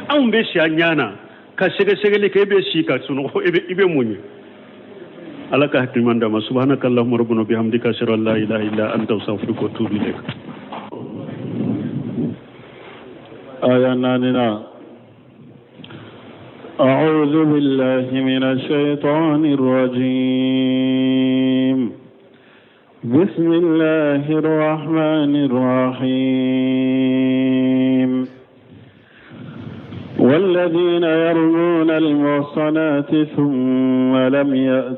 Anw bɛ si a ɲɛ na ka sɛgɛsɛgɛli kɛ, e bɛ si ka sunɔgɔ, i bɛ mun ye? Ala ka hakili ɲuman d'a ma. Subhanaka allahumma rabbana bihamdika ashhadu an la ilaha illa anta astaghfiruka wa atubu ilayk. Aya naaninan. أعوذ بالله من الشيطان الرجيم. بسم الله الرحمن الرحيم. والذين يرمون المحصنات ثم لم يأتوا